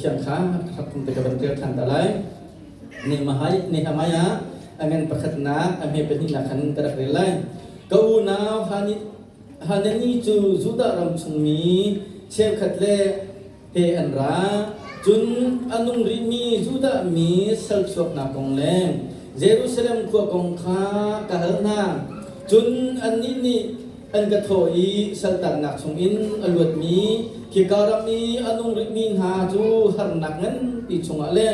Cathiang kha hrakthum te ka van rel ṭhan ta lai. Nehemiah a ngan pakhatnak a hme pahnihnak khan ka rak rel lai. Ka unau Hanani cu Judah ram chungmi cheukhat le he an ra. Cun a nung rihmi Judah mi sal chuaknak kong le Jerusalem khua kong kha ka hal hna. Cun annih nih an ka thawh i saltannak chungin a luatmi khika ram i a nung rihmi hna cu harnak nganpi chungah le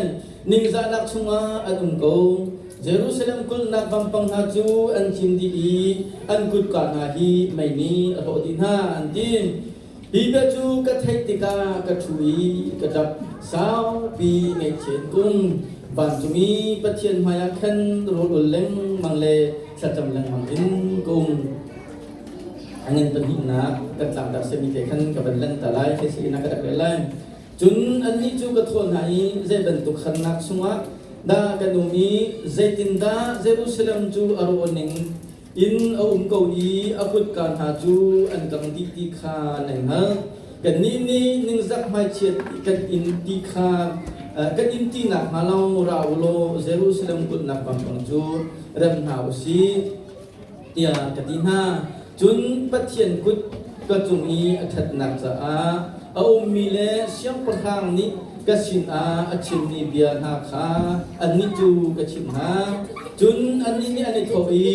ningzahnak chungah an um ko. Jerusalem kulhnak vampang hna cu an thim dih i an kutka hna hi mei nih a hlawh dih hna, an ti. Hi bia cu ka theih tikah ka ṭhu i ka ṭap. Saupi ngaihchiat kum vancung i Pathian hmaiah khan rawl ul lengmang le thlacam lengmang in ka um. A ngan pahnihnak kan tlangtar simi te khan ka van leng ta lai, khi si na ka rak rel lai. Cun annih cu ka thawh hna i zei bantuk harnak chungah dah kan um i zeitindah Jerusalem cu a rawh ning in a um ko i a kutka hna cu an kang dih ti kha nan hngalh. Kannih nih ningzak hmaichiat kan in ti kha kan in ti nakhnga lo ra u law Jerusalem kulhnak vampang cu rem hna u sih tiah ka ti hna. Cun Pathian kut ka cung i a ṭhatnak caah a ummi le siangpahrang nih ka sinah a chimmi bia hna kha annih cu ka chimh hna. Cun annih nih an i thawh i,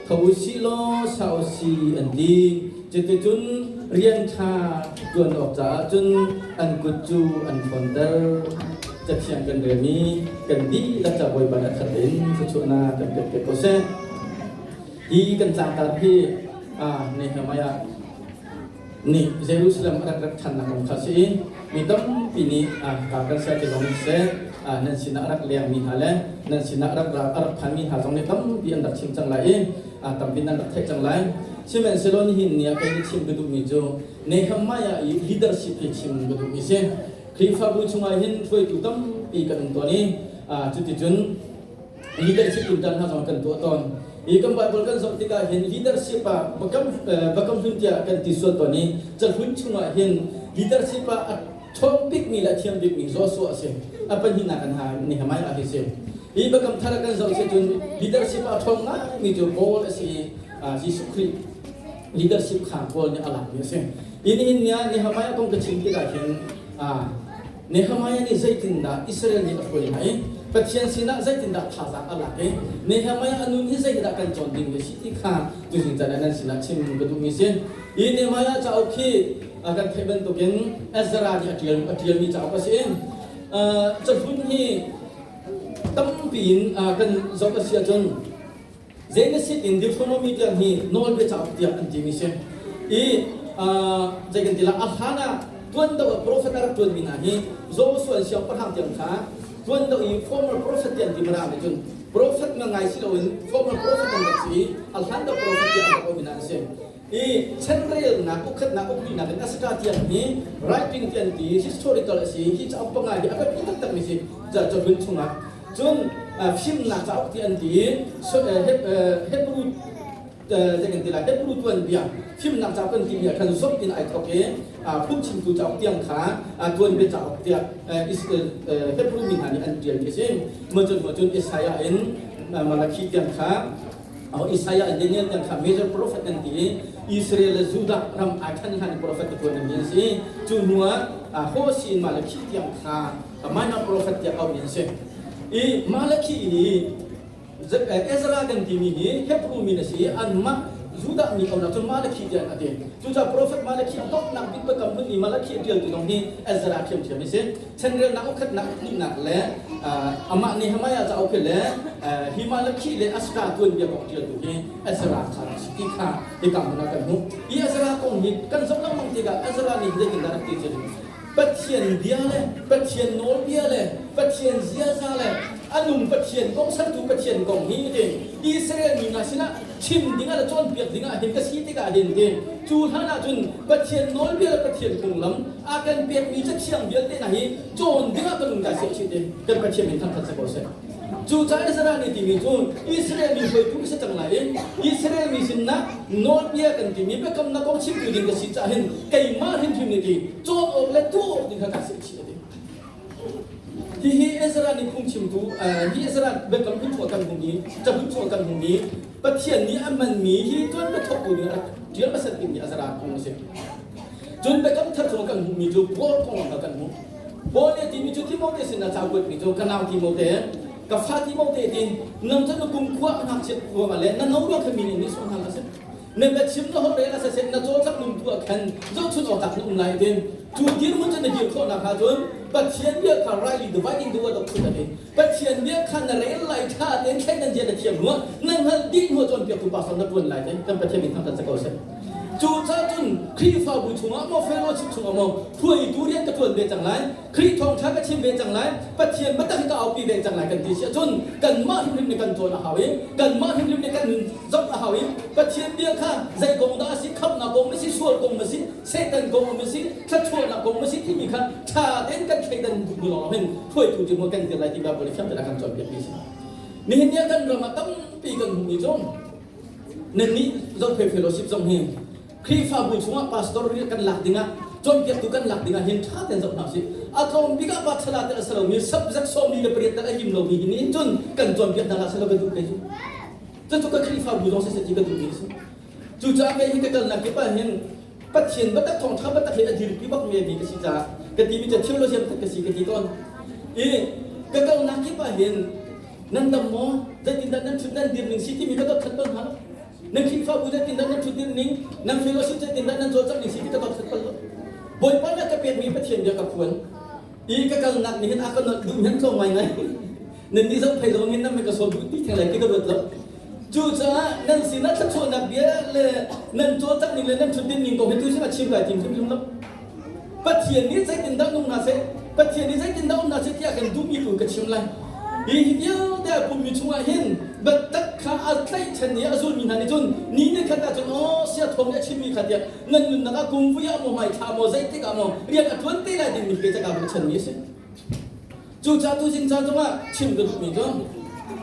Tho u sih law sa u sih, an ti. Cuticun rian ṭha ṭuan awk caah cun an kut cu an ṭhawnter. Cathiang kan relmi kan dihlak ca Bawipa nih a khat in thluachuahnak kan pek te ko seh. Hi kan tlangtar hi Nehemiah nih Jerusalem a rak rat ṭhannak kong kha a si i mi tampi nih ka kan ser ti zong in siseh nan sinah a rak lengmi hna le nan sinah a rak a rak phanmi hna zong nih tampi an rak chim cang lai i tampi nan rak theih cang lai. Sihmanhsehlaw nihin ni ah kei nih chim ka duhmi cu Nehemiah i leadership hi chim ka duhmi si. Khrihfabu chungah hin hruaitu tampi kan um tawn i cuticun leadership tutan hna zong kan tuah tawn. Hi kan Bible kan zoh tikah hin leadership ah bakam bakam hlun tiah kan ti sual tawn i cahlun chungah hin leadership ah a ṭhawng bikmi le a thiam bikmi Joshua a si. A pahnihnak kan ha Nehemiah hi si. Hi bakam thar kan zoh si cun leadership ah a ṭhawng ngaimi cu Paul a si i Jesuh Khrih leadership kha Paul nih a lakmi a si. Hi nihin ni ah Nehemiah kong ka chim tikah hin Nehemiah nih zeitindah Israel nih a hruai hna i Pathian sinah zeitindah thazaang a lak i Nehemiah a nun hi zeitindah kan cawn ding a si ti kha tuzing caan ah nan sinah chim ka duhmi si. Hi Nehemiah cauk hi kan theih bantukin Ezra nih a ṭial a ṭialmi cauk a si. Cahlun hi tampi in kan zoh a si ahcun Genesis in Deuteronomy tiang hi nawlbia cauk tiah an timi si. I zei kan ti la a hlan ah tuan do ah prophet a rak tuanmi hna hi Joshua siangpahrang tiang kha tuan do i former prophet tiang ti mara nih cun prophet nga ngai si loin former prophet an rak si i a hlan do prophet tiang rak um an si. I chanrelnak ukhatnak ukrinak in asaka tiang hi writing ti an ti historical a si hi cauk panga hi a biapi taktak mi si cahlun chungah cun fimnak cauk ti an ti Hebrew zei kan ti lai Hebrew tuanbia fimnak cauk kan timi ah khan zomh in ai thawk i phungchimtu cauk tiang kha tuanbia cauk tiah Hebrew mi hna nih an ṭial mi a si cun cun Isaiah in Malakhi tiang kha Isaiah and Daniel tiang kha major prophet an ti i Israel le Judah ram ai ṭhen hlan i prophet tuan an si. Cu hnu ah Hosea in Malakhi tiang kha minor prophet tiah auh an si. I Malakhi hi Ezra kan timi hi Hebrew min a si i anmah Judah mi aunak cu Malakhi tiah an ti. Cucaah prophet Malakhi a donghnak bik biakam hlun i Malakhi a ṭialtu zong hi Ezra ṭhiamṭhiam a si. Chanrelnak ukhatnak hnihnak le amah Nehemiah cauk hi le hi Malakhi le Ezra tuanbia kong ṭialtu hi Ezra kha a si ti kha hika hmun ah kan hmuh. Hi Ezra kong hi kan zoh lengmang tikah Ezra nih zeitindah rak ti cu Pathian bia le Pathian nawlbia le Pathian ziaza le a nung Pathian kong sertu Pathian kong hi ti Israel mi hna sinah chim dingah le cawnpiak dingah hin ka si tikah hin ti cu hlan ah cun Pathian nawlbia le Pathian phunglam a kan pekmi cathiang vialte hna hi cawn dingah kan un kai seh chih ti kan Pathian min thangthat si ko seh. Cucaah Israel nih timi cu Israel mi hruaitu ka si cang lai i Israel mi sinah nawlbia kan timi biakamnak kong chimtu ding ka si caah hin keimah hrimhrim nih ti cawn awk le tuah awk ding kha kai seh chih a ti. Hihi Ezra nih phungchimtu, hi Ezra biakam hlun chung ah kan hmuhmi, cahlun chung ah kan hmuhmi, Pathian nih a hmanmi hi tuan biathawktu nih a rak ṭial hmasat bikmi Ezra kong a si. Cun biakam thar chung ah kan hmuhmi cu Paul kong ah kan hmuh. Paul nih a timi cu Timote sinah ca kuatmi cu ka nau Timote, ka fa Timote ti nang cu na kumkhua a ngakchiat ruangah le na no ruang khan mi nih nih sawh hna hlah seh. Na biachim na holh rel a siseh na cawlcangh nung tu ah khan zohchunh awk tlak na um lai tin cu dirhmun cu na dir khawh nakhnga cun Pathian bia kha rightly dividing the word of truth a ti. Pathian bia kha na rel lai ṭha tein thleidan zia na thiam hnuah na hngalh dih hnuah cawnpiaktu pastor na ṭuan lai te kan Pathian min thangṭhat si ko seh. Cucaah cun Khrihfabu chungah maw fellowship chungah maw hruaitu rian ka ṭuan ve cang lai Khrih thawngṭha ka chim ve cang lai, Pathian biatak hi ka aupi ve cang lai kan ti si ahcun kanmah hrimhrim nih kan cawn a hau i kanmah hrimhrim nih kan zoh a hau i Pathian bia kha zei kong dah a si, khamhnak kong ma si, sual kong ma si, Satan kong ma si, thluachuahnak kong ma si timi kha ṭha tein kan thleidan duh hnu lawng hin hruaitu cu kan dir lai ti Bible nih fiang tein a kan cawnpiakmi a si. Nihin ni ah kan ram ah tampi kan hmuhmi cu nannih Zophei Fellowship zong hi Khrihfabu chungah pastor rian kan lak dingah cawnpiaktu kan lak dingah hin ṭha tein zoh hna usih. A tlawm bik ah pa thala te a si lomi subject 48 tal a him lomi hi nih cun kan cawnpiak hna hlah selaw ka duh kei cu. Cucu ka Khrihfabu zong siseh ti ka duhmi a si. Cucaah kei hi ka kalnak kip ah hin Pathian biatak thawngṭha biatak hi a dirpi bak mi ka si caah ka timi cu theologian khat ka si ka ti tawn. I ka kalnak kip ah hin nan dam maw zeitindah nan ṭhut nan dir ning si timi ka dot khat bal hna lo. Nan Khrihfabu zeitindah nan ṭhutdir ning, nan fellowship zeitindah nan cawlcangh ning si ti ka dot bal lo. Bawipa nih a ka pekmi Pathian bia ka phuan. I ka kalnak nih hin a ka nolh duh hin tlawm ngaingai. Nan nih zoh phei zong hin nan ka sawm duh ti theng lai ti ka ruat lo. Cucaah nan sinah thluachuahnak bia le nan cawlcangh ning le nan ṭhutdir ning kong hi tu sin a chim kai tim hrimhrim lo. Pathian nih zeitindah nung hna seh, Pathian nih zeitindah um hna seh tiah kan duhmi tu ka chim lai. Hi hi vialte a pummi chungah hin biatak kha a tlaihchan i a zulmi hna nih cun ni ni khat ahcun aw sia thawng nih a chimmi kha tiah nan nunnak ah kum vui ah maw hmaithla maw zeitik ah maw rian a ṭuan te lai dingmi hi ka ruahchanmi a si. Cucaah tuzing caan zongah chim ka duhmi cu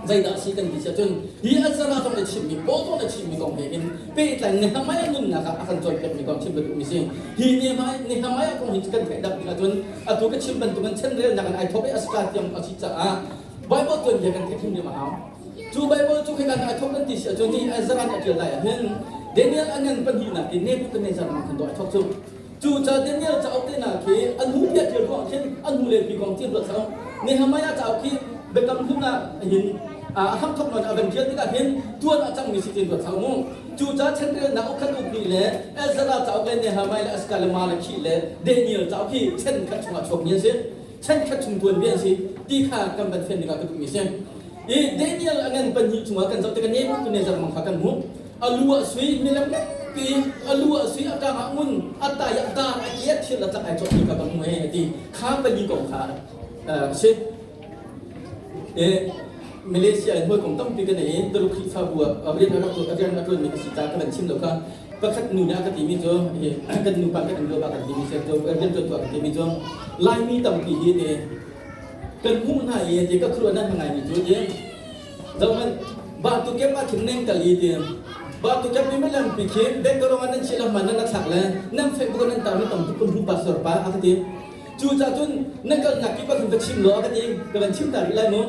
zeidah a si kan ti si ahcun hi Ezra zong nih chimmi Paul zong nih chimmi kong he hin pehtlai Nehemiah nunnak ah a kan cawnpiakmi kong chim ka duhmi si. Hi Nehemiah, Nehemiah kong hi kan theih dak tik ahcun atu ka chim bantukin chanrelnak in ai thawk i a si tiang a si caah Bible tuanbia kan theih hrimhrim a hau. Cu Bible cu khi kan ai thawk kan ti si ahcun hi Ezra nih a ṭial lai ah hin Daniel a ngan pahnihnak in Nebuchadnezzar mang khan dawh ai thawk cu. Cu ca Daniel cauk te hna khi an hnu bia ṭial ruang khin an hnu len pi kong ṭial ruat thlang. Nehemiah cauk khi biakam hlun ah hin a hramthok nawn a van ṭial tikah hin tuan a cangmi si tin ruat thlang mu. Cu ca chanrelnak ukhat ukmi le Ezra cauk le Nehemiah le Aska le Malakhi le Daniel cauk hi chan khat chungah chuakmi an si. Chan khat chung tuanbia an si ti kha kan van fian dingah ka duhmi si. I Daniel a ngan pahnih chungah kan zoh tikah Nebuchadnezzar mang kha kan hmuh. A lu ah sui milem nganpi, a lu ah sui, a ṭang ah ngun, a tai ah dar, a ke ah thir le tlak ai cawhmi kha ka hmuh he a ti. Kha pali kong kha a si. Malaysia in hawikom tampi ka nei i Tuluk Khrihfabu ah rian a rak rian a ṭuanmi ka si caah ka van chim lo kha pakhat nu nih a ka timi cu kan nupa kan in ba kan timi si rian ṭuantu a ka timi cu Laimi tampi hi ti kan hmuh hna i ti ka khuaruah nan ngaimi cu ti zohhmanh batu kep ah khin neng kal i ti batu kep mi lampi khi bank rong nan chiah lam nan thlak le nan Facebook nan tar mi tam tuk kun hmu pastor pa a ka ti cu ca cun na kalnak kip ah khin va chim law a ka ti ka van chim ta rih lai mu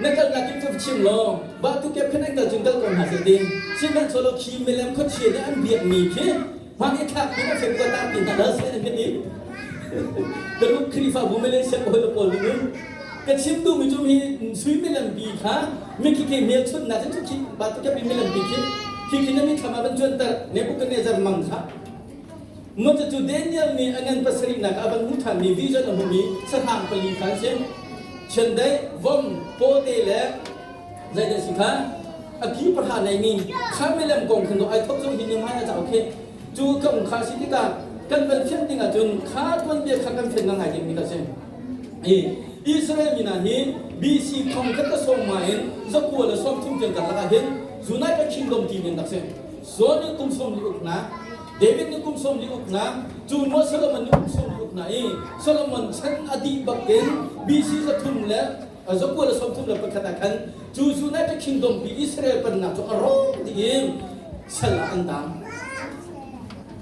na kalnak kip cu va chim law batu kep khin an kal cun kal ko hna seh ti sihmanhsehlaw khi milem khuachia nih an biakmi khi Hman i thlak mi na Facebook ah tar ti hna dah si an ka ti. Ka lut Khrihfabu Malaysia ka hawi pawl nih ka chim duhmi cu hi suimilam bi kha mikhi khi hmelchunhnak cu khi ba tu kep milam bi khi khi khi na mitthlam ah van cuanter Nebuchadnezzar mang kha Mo cu Daniel nih a ngan pasarihnak ah van hmu ṭhanmi vision a hmumi sahrang pali kha an si. Chiandeih, vom, pawte le zeidah si kha a ki pahra neimi kha milem kong khan ai thok cu hi ni hmai a cauk khi cu kong kha si tikah kan van fian ding ahcun kha tuanbia kha kan fian ngai ding mi kha si i Israel mi hna hi BC thong khat ka sawm ma in zakua le 30 tiang karlak ah hin United Kingdom ti men rak si Saul nih kum sawm li uknak David nih kum sawm li uknak cu hnuah Solomon nih kum sawm li uknak i Solomon chan a dih bak in BC 300 le 131 ah khan cu United Kingdom pi Israel pennak cu a rawk dih i sal ah an tang.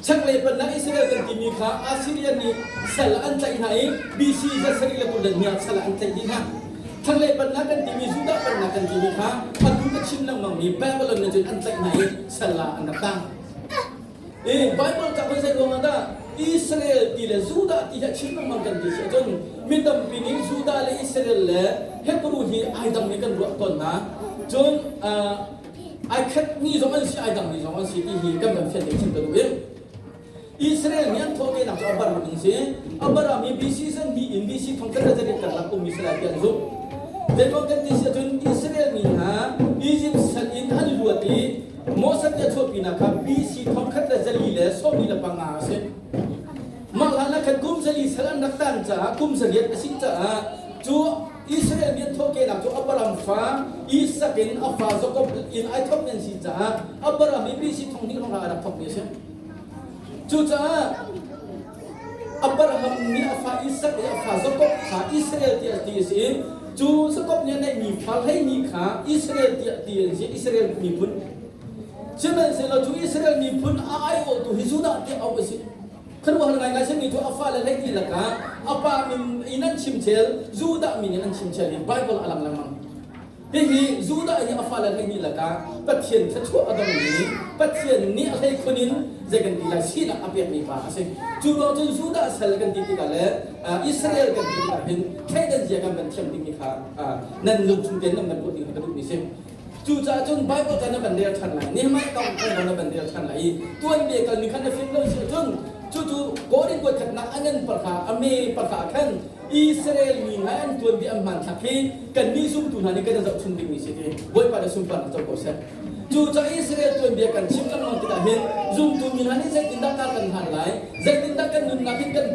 Chaklei pennak Israel kan timi kha Assyria nih sal an tlaih hna i BC 722 ah sal an tlaih dih hna. Thlanglei pennak kan timi Judah pennak kan timi kha atu ka chim lengmangmi Babylon nih cun an tlaih hna i sal ah an rak tang. I Bible ca kan zei ruangah dah Israel ti le Judah ti hi a chim lengmang kan ti si ahcun mi tampi nih Judah le Israel le Hebrew hi ai dang nih kan ruah tawn hna. Cun ai khat mi zong an si ai dang mi zong an si ti hi kan van fian ding chim ka duh i Israel nih an thawhkehnak cu Abraham in si. Abraham hi BC zan hnih in BC thongkhat le zarih karlak ummi si lai ti an zumh. Zeiruang kan ti si ahcun Israel mi hna Egypt sal in an luat i Moses nih a chuahpinak kha BC 1435 a si. Mah hlan ah khan kum zali sal an rak tan caah kum zariat a si caah cu Israel mi an thawhkehnak cu Abraham fa Isak in a fa Jakob in ai thawk an si caah Abraham hi BC 2000 hrawng a rak thawkmi a si. Cucaah Abraham nih a fa Isak i a fa Jakob kha Israel tiah ti a si i cu Jakob nih a neihmi fa hleimi kha Israel tiah ti an si, Israel miphun. Sihmanhsehlaw cu Israel miphun a aiawhtu hi Judah tiah auh a si. Khuaruahhar ngaingai simi cu a fale hleihnih lakah a pa min in an chim chel, Judah min in an chim chel i Baibal a lang lengmang. Hihi Judah hi a fale hleihnih lakah Pathian thluachuah a dongmi, Pathian nih a hleikhun in zei kan ti lai sinak a pekmi pa a si. Cu ruang cun Judah sal kan ti tikah le Israel kan ti tikah hin thleidan zia kan van thiam dingmi kha nan lungchung tein nan van ruah ding kha ka duhmi si. Cucaah cun Baibal ca na van rel ṭhan lai, Nehemiah kong kong na van rel ṭhan lai i tuanbia kalmi kha na fim lo si ahcun cucu Korin kuat khatnak a ngan parha a me parha khan Israel mi hna an tuanbia an hmanthlak hi kannih zumtu hna nih kan i zohchun dingmi si ti Bawipa le sunparnak co ko seh. Cucaah Israel tuanbia kan chim lengmang tikah hin zumtu mi hna nih zeitindah kar kan hlan lai, zeitindah kan nunnak hin kan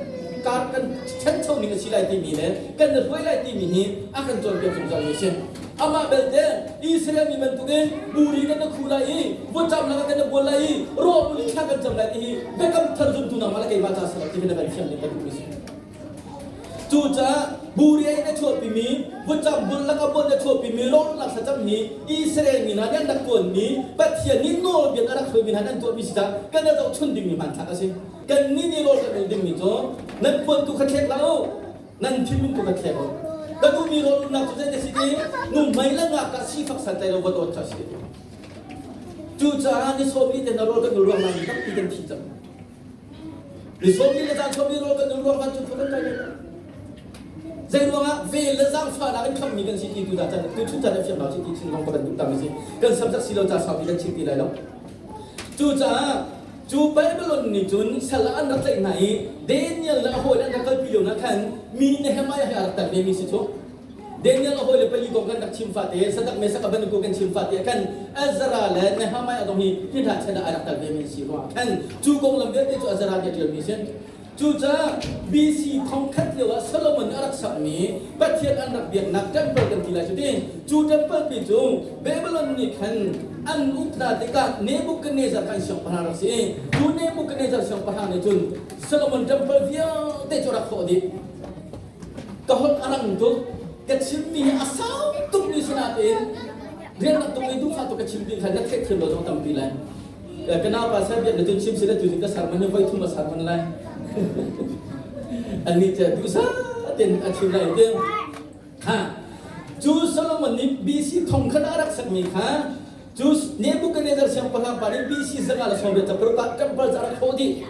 kar kan ṭhancho ning a si lai timi le kan i hruai lai timi hi a kan cawnpiak zungzalmi a si. Amah belte Israel mi bantukin buri kan na khu lai i vutcam lakah kan na bual lai i rawl ul thla kan cam lai ti hi biakam thar zumtu nangmah le keimah ca si lo ti hi na kan thiam ding ka duhmi si. Cucaah buri in a chuahpimi vutcam bul lakah bual na chuahpimi rawl lak thlacam hi Israel mi hna nih an rak tuanmi Pathian nih nawlbia a rak hruaimi hna nih an tuahmi si caah kan i zohchun dingmi hmanthlak a si. Kannih nih rawl kan ei dingmi cu nan puan tu kha thlek hlah u nan thinlung tu ka thlek u ka duhmi rawl umnak cu zei si ti nuhmei le ngakah sifak santlai lo va dawt kha si cucaah ni sawmi te na rawl kan ul ruang mi tampi kan thi cang ni sawmi le zan sawmi rawl kan ul ruang kan cu kan kai zei ruangah vel le zaangfahnak in khammi kan si ti tu chan tu chun chan a fiang lo si ti chin zong ka ban duh tam si kan samsak si lo ca saupi kan chim ti lai lo cucaah Cu Babylon nih cun sal ah an rak tlaih hna i Daniel le a hawile an rak kalpi lio hna khan mi Nehemiah he a rak tel vemi si cu. Daniel a hawile pali kong kan rak chim fate, Sadak Mesak Abednego kan chim fate ah khan Ezra le Nehemiah zong hi hi hna chan ah a rak tel vemi si ruangah khan cu konglam vialte cu Ezra nih a ṭialmi a si. Cucaah BC thongkhat lio ah Solomon nih a rak sakmi Pathian an rak biaknak temple kan ti lai cu ti. Cu temple pi cu Babylon nih khan an uk hna tikah Nebuchadnezzar kha an siangpahrang rak si. Cu Nebuchadnezzar siangpahrang nih cun Solomon temple vialte cu rak hrawh dih. Ka holh a rang tuk. Ka chimmi hi a sau tukmi si nain rian rak tuk i duhfah tuk ka chim ti khan na theihthiam lo zong tampi lai. Ka naupa Serbian na cun chim si le tu ka sermon hi voi thum a sermon lai. Annih cu duhsah tein a chim lai ti. Ha cu Solomon nih BC 1000 a rak sakmi kha cu Nebuchadnezzar siangpahrang pa nih BC 980 ah temple cu a rak hrawh dih.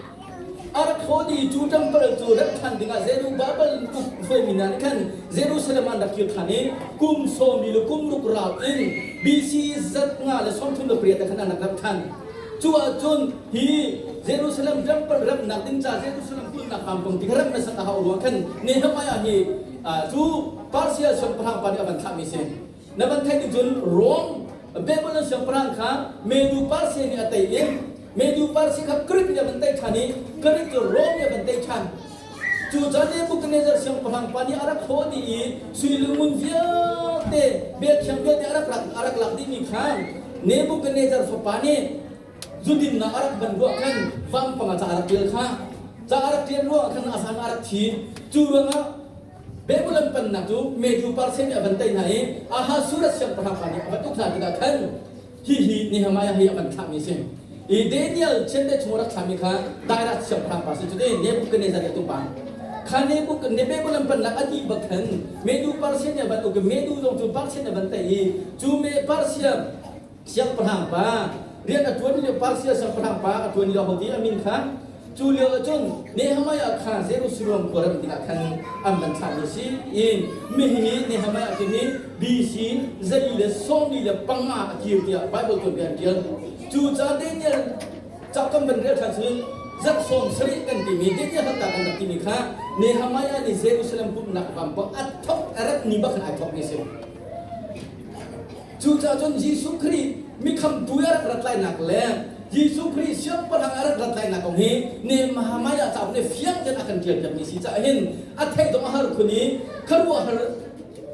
A rak hrawh dih cu temple cu remh ṭhan dingah Zerubbabel uk hruaimi hna nih khan Jerusalem an rak kir ṭhan i kum sawmi le kum ruk rau in BC 138 ah khan an rak remh ṭhan. Cu ahcun hi Jerusalem temple remhnak ding ca Jerusalem kulhnak vampang ti kha remh hmasat a hauh ruang khan Nehemiah hi cu Persia siangpahrang pa nih a van thlahmi si. Na van theih ning cun Rome Babylon siangpahrang kha Medu Persia nih a tei i Medu Persia kha Greek nih a van tei ṭhan i Greek cu Rome nih a van tei ṭhan. Cucaah Nebuchadnezzar siangpahrang pa nih a rak hrawh dih i sui le ngun vialte biakhiang vialte a rak a rak lak dihmi kha Nebuchadnezzar fapa nih zudinnak a rak ban ruah khan vampang ah ca a rak ṭial kha ca a rak ṭial ruangah khan a sang a rak thi. Cu ruangah Babylon pennak cu Medu Persia nih a van tei hna i Ahasuerus siangpahrang pa nih a van uk hna tikah khan hihi Nehemiah hi a van thlahmi a si. I Daniel chiandeih chung rak thlami kha Dairat siangpahrang pa si cu te Nebuchadnezzar nih a tupa. Kha Nebuchadnezzar pennak a dih bak khan Medu Persia nih a van uk i Medu zong cu Persia nih a van tei i cu me Persia siangpahrang pa rian a ṭuan lio Persia siangpahrang pa a ṭuan lio ho ti a min kha cu lio ahcun Nehemiah kha Jerusalem khua ram dingah khan an van thlahmi a si i mihi Nehemiah cu hi BC zei le sawmli le panga a kir tiah Bible tuanbia an ṭial. Cu ca Daniel ca kan van rel ṭhan cun zarh 70 kan timi Daniel hatta kan rak timi kha Nehemiah nih Jerusalem pumhnak vampang a thok a rat ni bak khan ai thok mi a si. Cucaah cun Jesuh Khrih mikhamtu i a rak rat lainak le Jesuh Khrih siangpahrang a rak rat lainak kong hi Nehemiah cauk nih fiang tein a kan ṭialpiakmi si caah hin a theih zong a har khun i khuaruahhar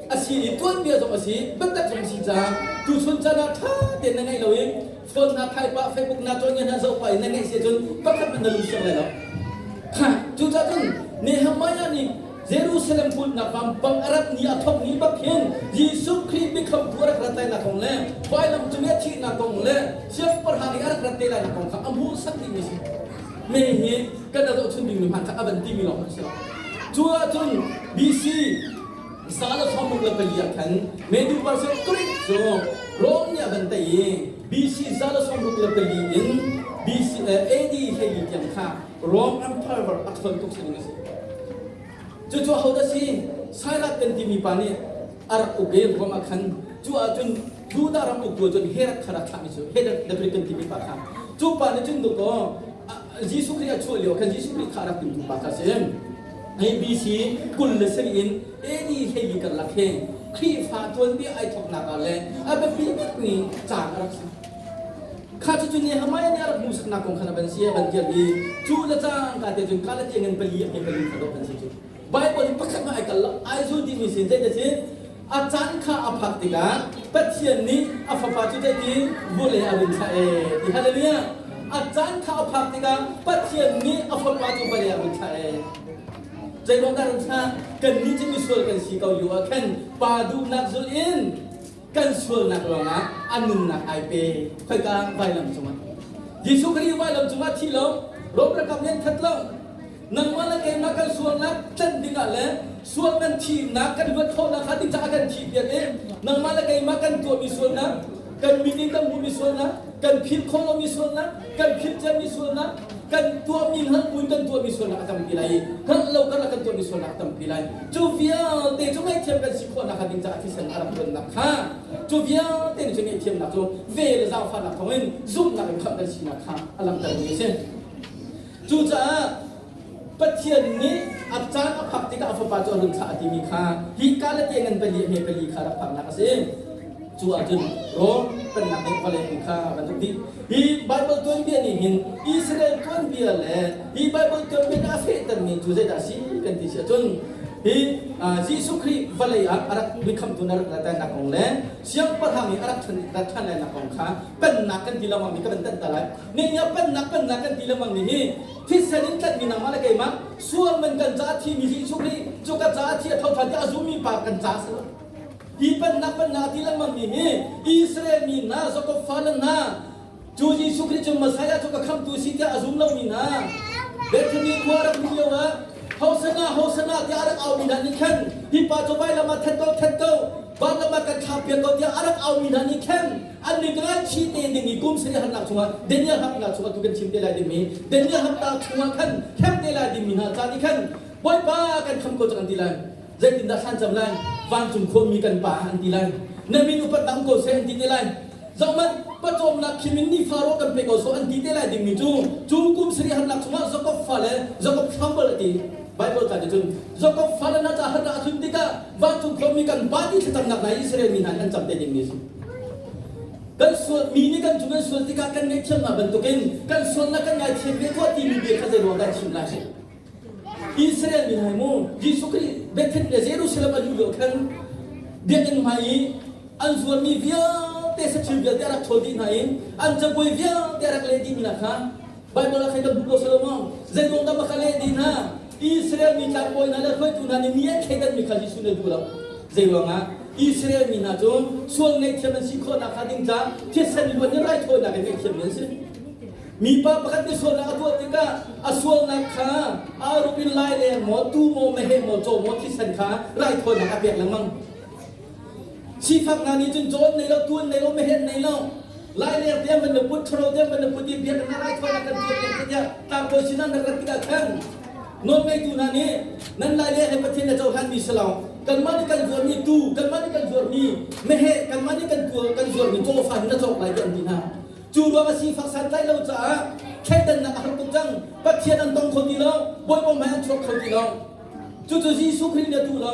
a si i tuanbia zong a si biatak zong a si caah tuchun caan ah ṭha tein na ngaih lo i phone na thai pah Facebook na cawn na zoh pah i na ngaih si ahcun pakhat hmanh na lung siang lai lo. Cucaah cun Nehemiah nih Jerusalem kulhnak vampang a rat ni a thawk ni bak hin Jesuh Khrih biakhamtu a rak rat lainak kong le vailam cung i a thihnak kong le siangpahrang i a rak rat te lainak kong kha a hmuhsak dihmi si. Me hi kan a zohchun dingmi hmanh kha a van timi lawng a si lo. Cu ahcun BC 164 ah khan Medu Persian Greek cu Rome nih a van tei i BC 164 in BC AD 12 tiang kha Rome Emperor a ṭhawn tuk sining a si. Cucu ahodah si? Cyrus kan timi pa nih a rak uk i Rome ah khan cu ahcun Judah ram uktu cun Herod kha rak thlahmi cu Herod the Great kan timi pa kha cu pa nih cun dawkaw Jesuh Khrih a chuah lio khan Jesuh Khrih kha a rak timtu pa kha a si. BC 27 in AD 12 karlak hi Khrihfa tuanbia ai thawknak ah le a biapi bikmi caan a rak si. Kha cucu Nehemiah nih a rak hmuhsaknak kong khan a van si a van tial i cu le cangka te cun Galati ngan pali a hme pali kha dawh kan si cu. Bible hi pakhat hmanh ai kal lo ai zul dihmi sin zei te sin a caan kha a phak tikah Pathian nih a fapa cu zeitin vawlei a run thlah ee ti hallelujah a caan kha a phak tikah Pathian nih a fapa cu vawlei a run thlah ee zeiruang dah run thlah kannih cu misual kan si ko lio ah khan pa duhnak zulh in kan sualnak ruangah a nunnak ai pe khoika vailam cungah Jesuh Khrih vailam cungah thi lo Rom ralkap nih an that lo nangmah le keimah kan sualnak tlanh dingah le sual kan thihnak kan luat khawhnak kha ding caah kan thih piak i nangmah le keimah kan tuahmi sualnak kan mit in kan hmuhmi sualnak kan philh khawh lomi sualnak kan philh ciami sualnak kan tuahmi hngalh buin kan tuahmi sualnak a tampi lai i hngalh lo karlak kan tuahmi sualnak a tampi lai cu vialte cu ngaihthiam kan si khawhnak hnga ding caah thisen a rak luannak kha cu vialte nih cun ngaihthiamnak cu vel le zaangfahnak thawngin zumhnak in khamh kan sinak kha a langhtermi a si cucaah Pathian nih a caan a phak tikah a fapa cu a run thlah a timi kha hi Galati ngan pali a hme pali kha rak phaknak a si cu ahcun Rom pennak nih vawlei kha a van uk dih hi Bible tuanbia nih hin Israel tuanbia le hi Bible tuanbia nih a fehtermi cu zeidah a si kan ti si ahcun hi Jesuh Khrih vawlei ah a rak mikhamtu na rak rat kong le siangpahrang i a rak rat ṭhan lainak kong kha pennak kan ti lengmang mi ka van tanh ta lai ning pennak pennak kan ti lengmang mi hi thisen in tlanhmi nangmah le keimah sual man kan caah thimi Jesuh Khrih cu ka caah thi a tho ṭhan tiah a zummi pa kan caah si lo hi pennak pennak a ti lengmang mi hi Israel mi hna Jakob fale hna cu Jesuh Khrih cu Messiah cu ka khamhtu si tiah a zum lomi hna Bethany khua rak luh lio ah Hosanna Hosanna tiah a rak aumi hna nih khan hi pa cu vailam ah that ko that ko vanlam ah kan thlahpiak ko tiah a rak aumi hna nih khan an nih ka ngaihchih te ding i kum sarih harnak chungah Daniel hapnak chungah tu kan chim te lai dingmi Daniel hapta chungah khan hrem te lai dingmi hna ca nih khan Bawipa kan kham ko cang an ti lai zeitindah thlan cam lai vancung khuami kan pa an ti lai na min upat dang ko seh an ti te lai zohmanh pawcawmnak khim in ni faro kan pe ko so an ti te lai dingmi cu cu kum sarih harnak chungah Jakob fale Jakob crumble a ti Bible ca cun Jakob fale na ca harnak a tlun tikah vancung khuami kan pa ti thlacamnak hna Israel mi hna an cam te dingmi a si kan sual mi nih kan cung kan sual tikah kan ngaihthiam hna bantukin kan sualnak kan ngaithiam ve tuah timi bia kha zei ruang dah chim lai Israel mi hna mu Jesuh Khrih Bethlehem le Jerusalem a luh lio khan biakinn hmai i an zuarmi vialte saṭhil vialte a rak ṭhawl dih hna i an cabuai vialte a rak leh dihmi hna kha Bible ah khan kan hmu ko Solomon zeiruang dah maka leh dih hna Israel mi tlangbawi hna le hruaitu hna nih mi an thleidanmi kha Jesuh nih a duh lo zeiruangah Israel mi hna cu sual ngaihthiam an si khawhnak hnga ding ca thisen luan in raithawinak in ngaihthiammi an si. Mipa pakhat nih sualnak a tuah tikah a sualnak kha aa rup in lai leng maw, tuu maw, meheh maw, caw maw thisen kha raithawinak a pek lengmang. Sifak hna nih cun caw an nei lo, tuu an nei lo, meheh an nei lo. Lai leng tiang van na put, ṭhalo tiang van na put i biakinn ah raithawinak kan tuah piak tiah tlangbawi sinah na rat tikah khan nawlngeitu hna nih nan lai le he Pathian na cohlanmi si lo. Kanmah nih kan zuarmi tuu, kanmah nih kan zuarmi meheh, kanmah nih kan kan zuarmi cawfa hi na cawk lai tiah an ti hna. Cu ruang a sifak santlai lo caah thleidannak a har tuk cang. Pathian an tong kho ti lo, Bawipa hmai an chuak kho ti lo. Cucu Jesuh Khrih nih a duh lo.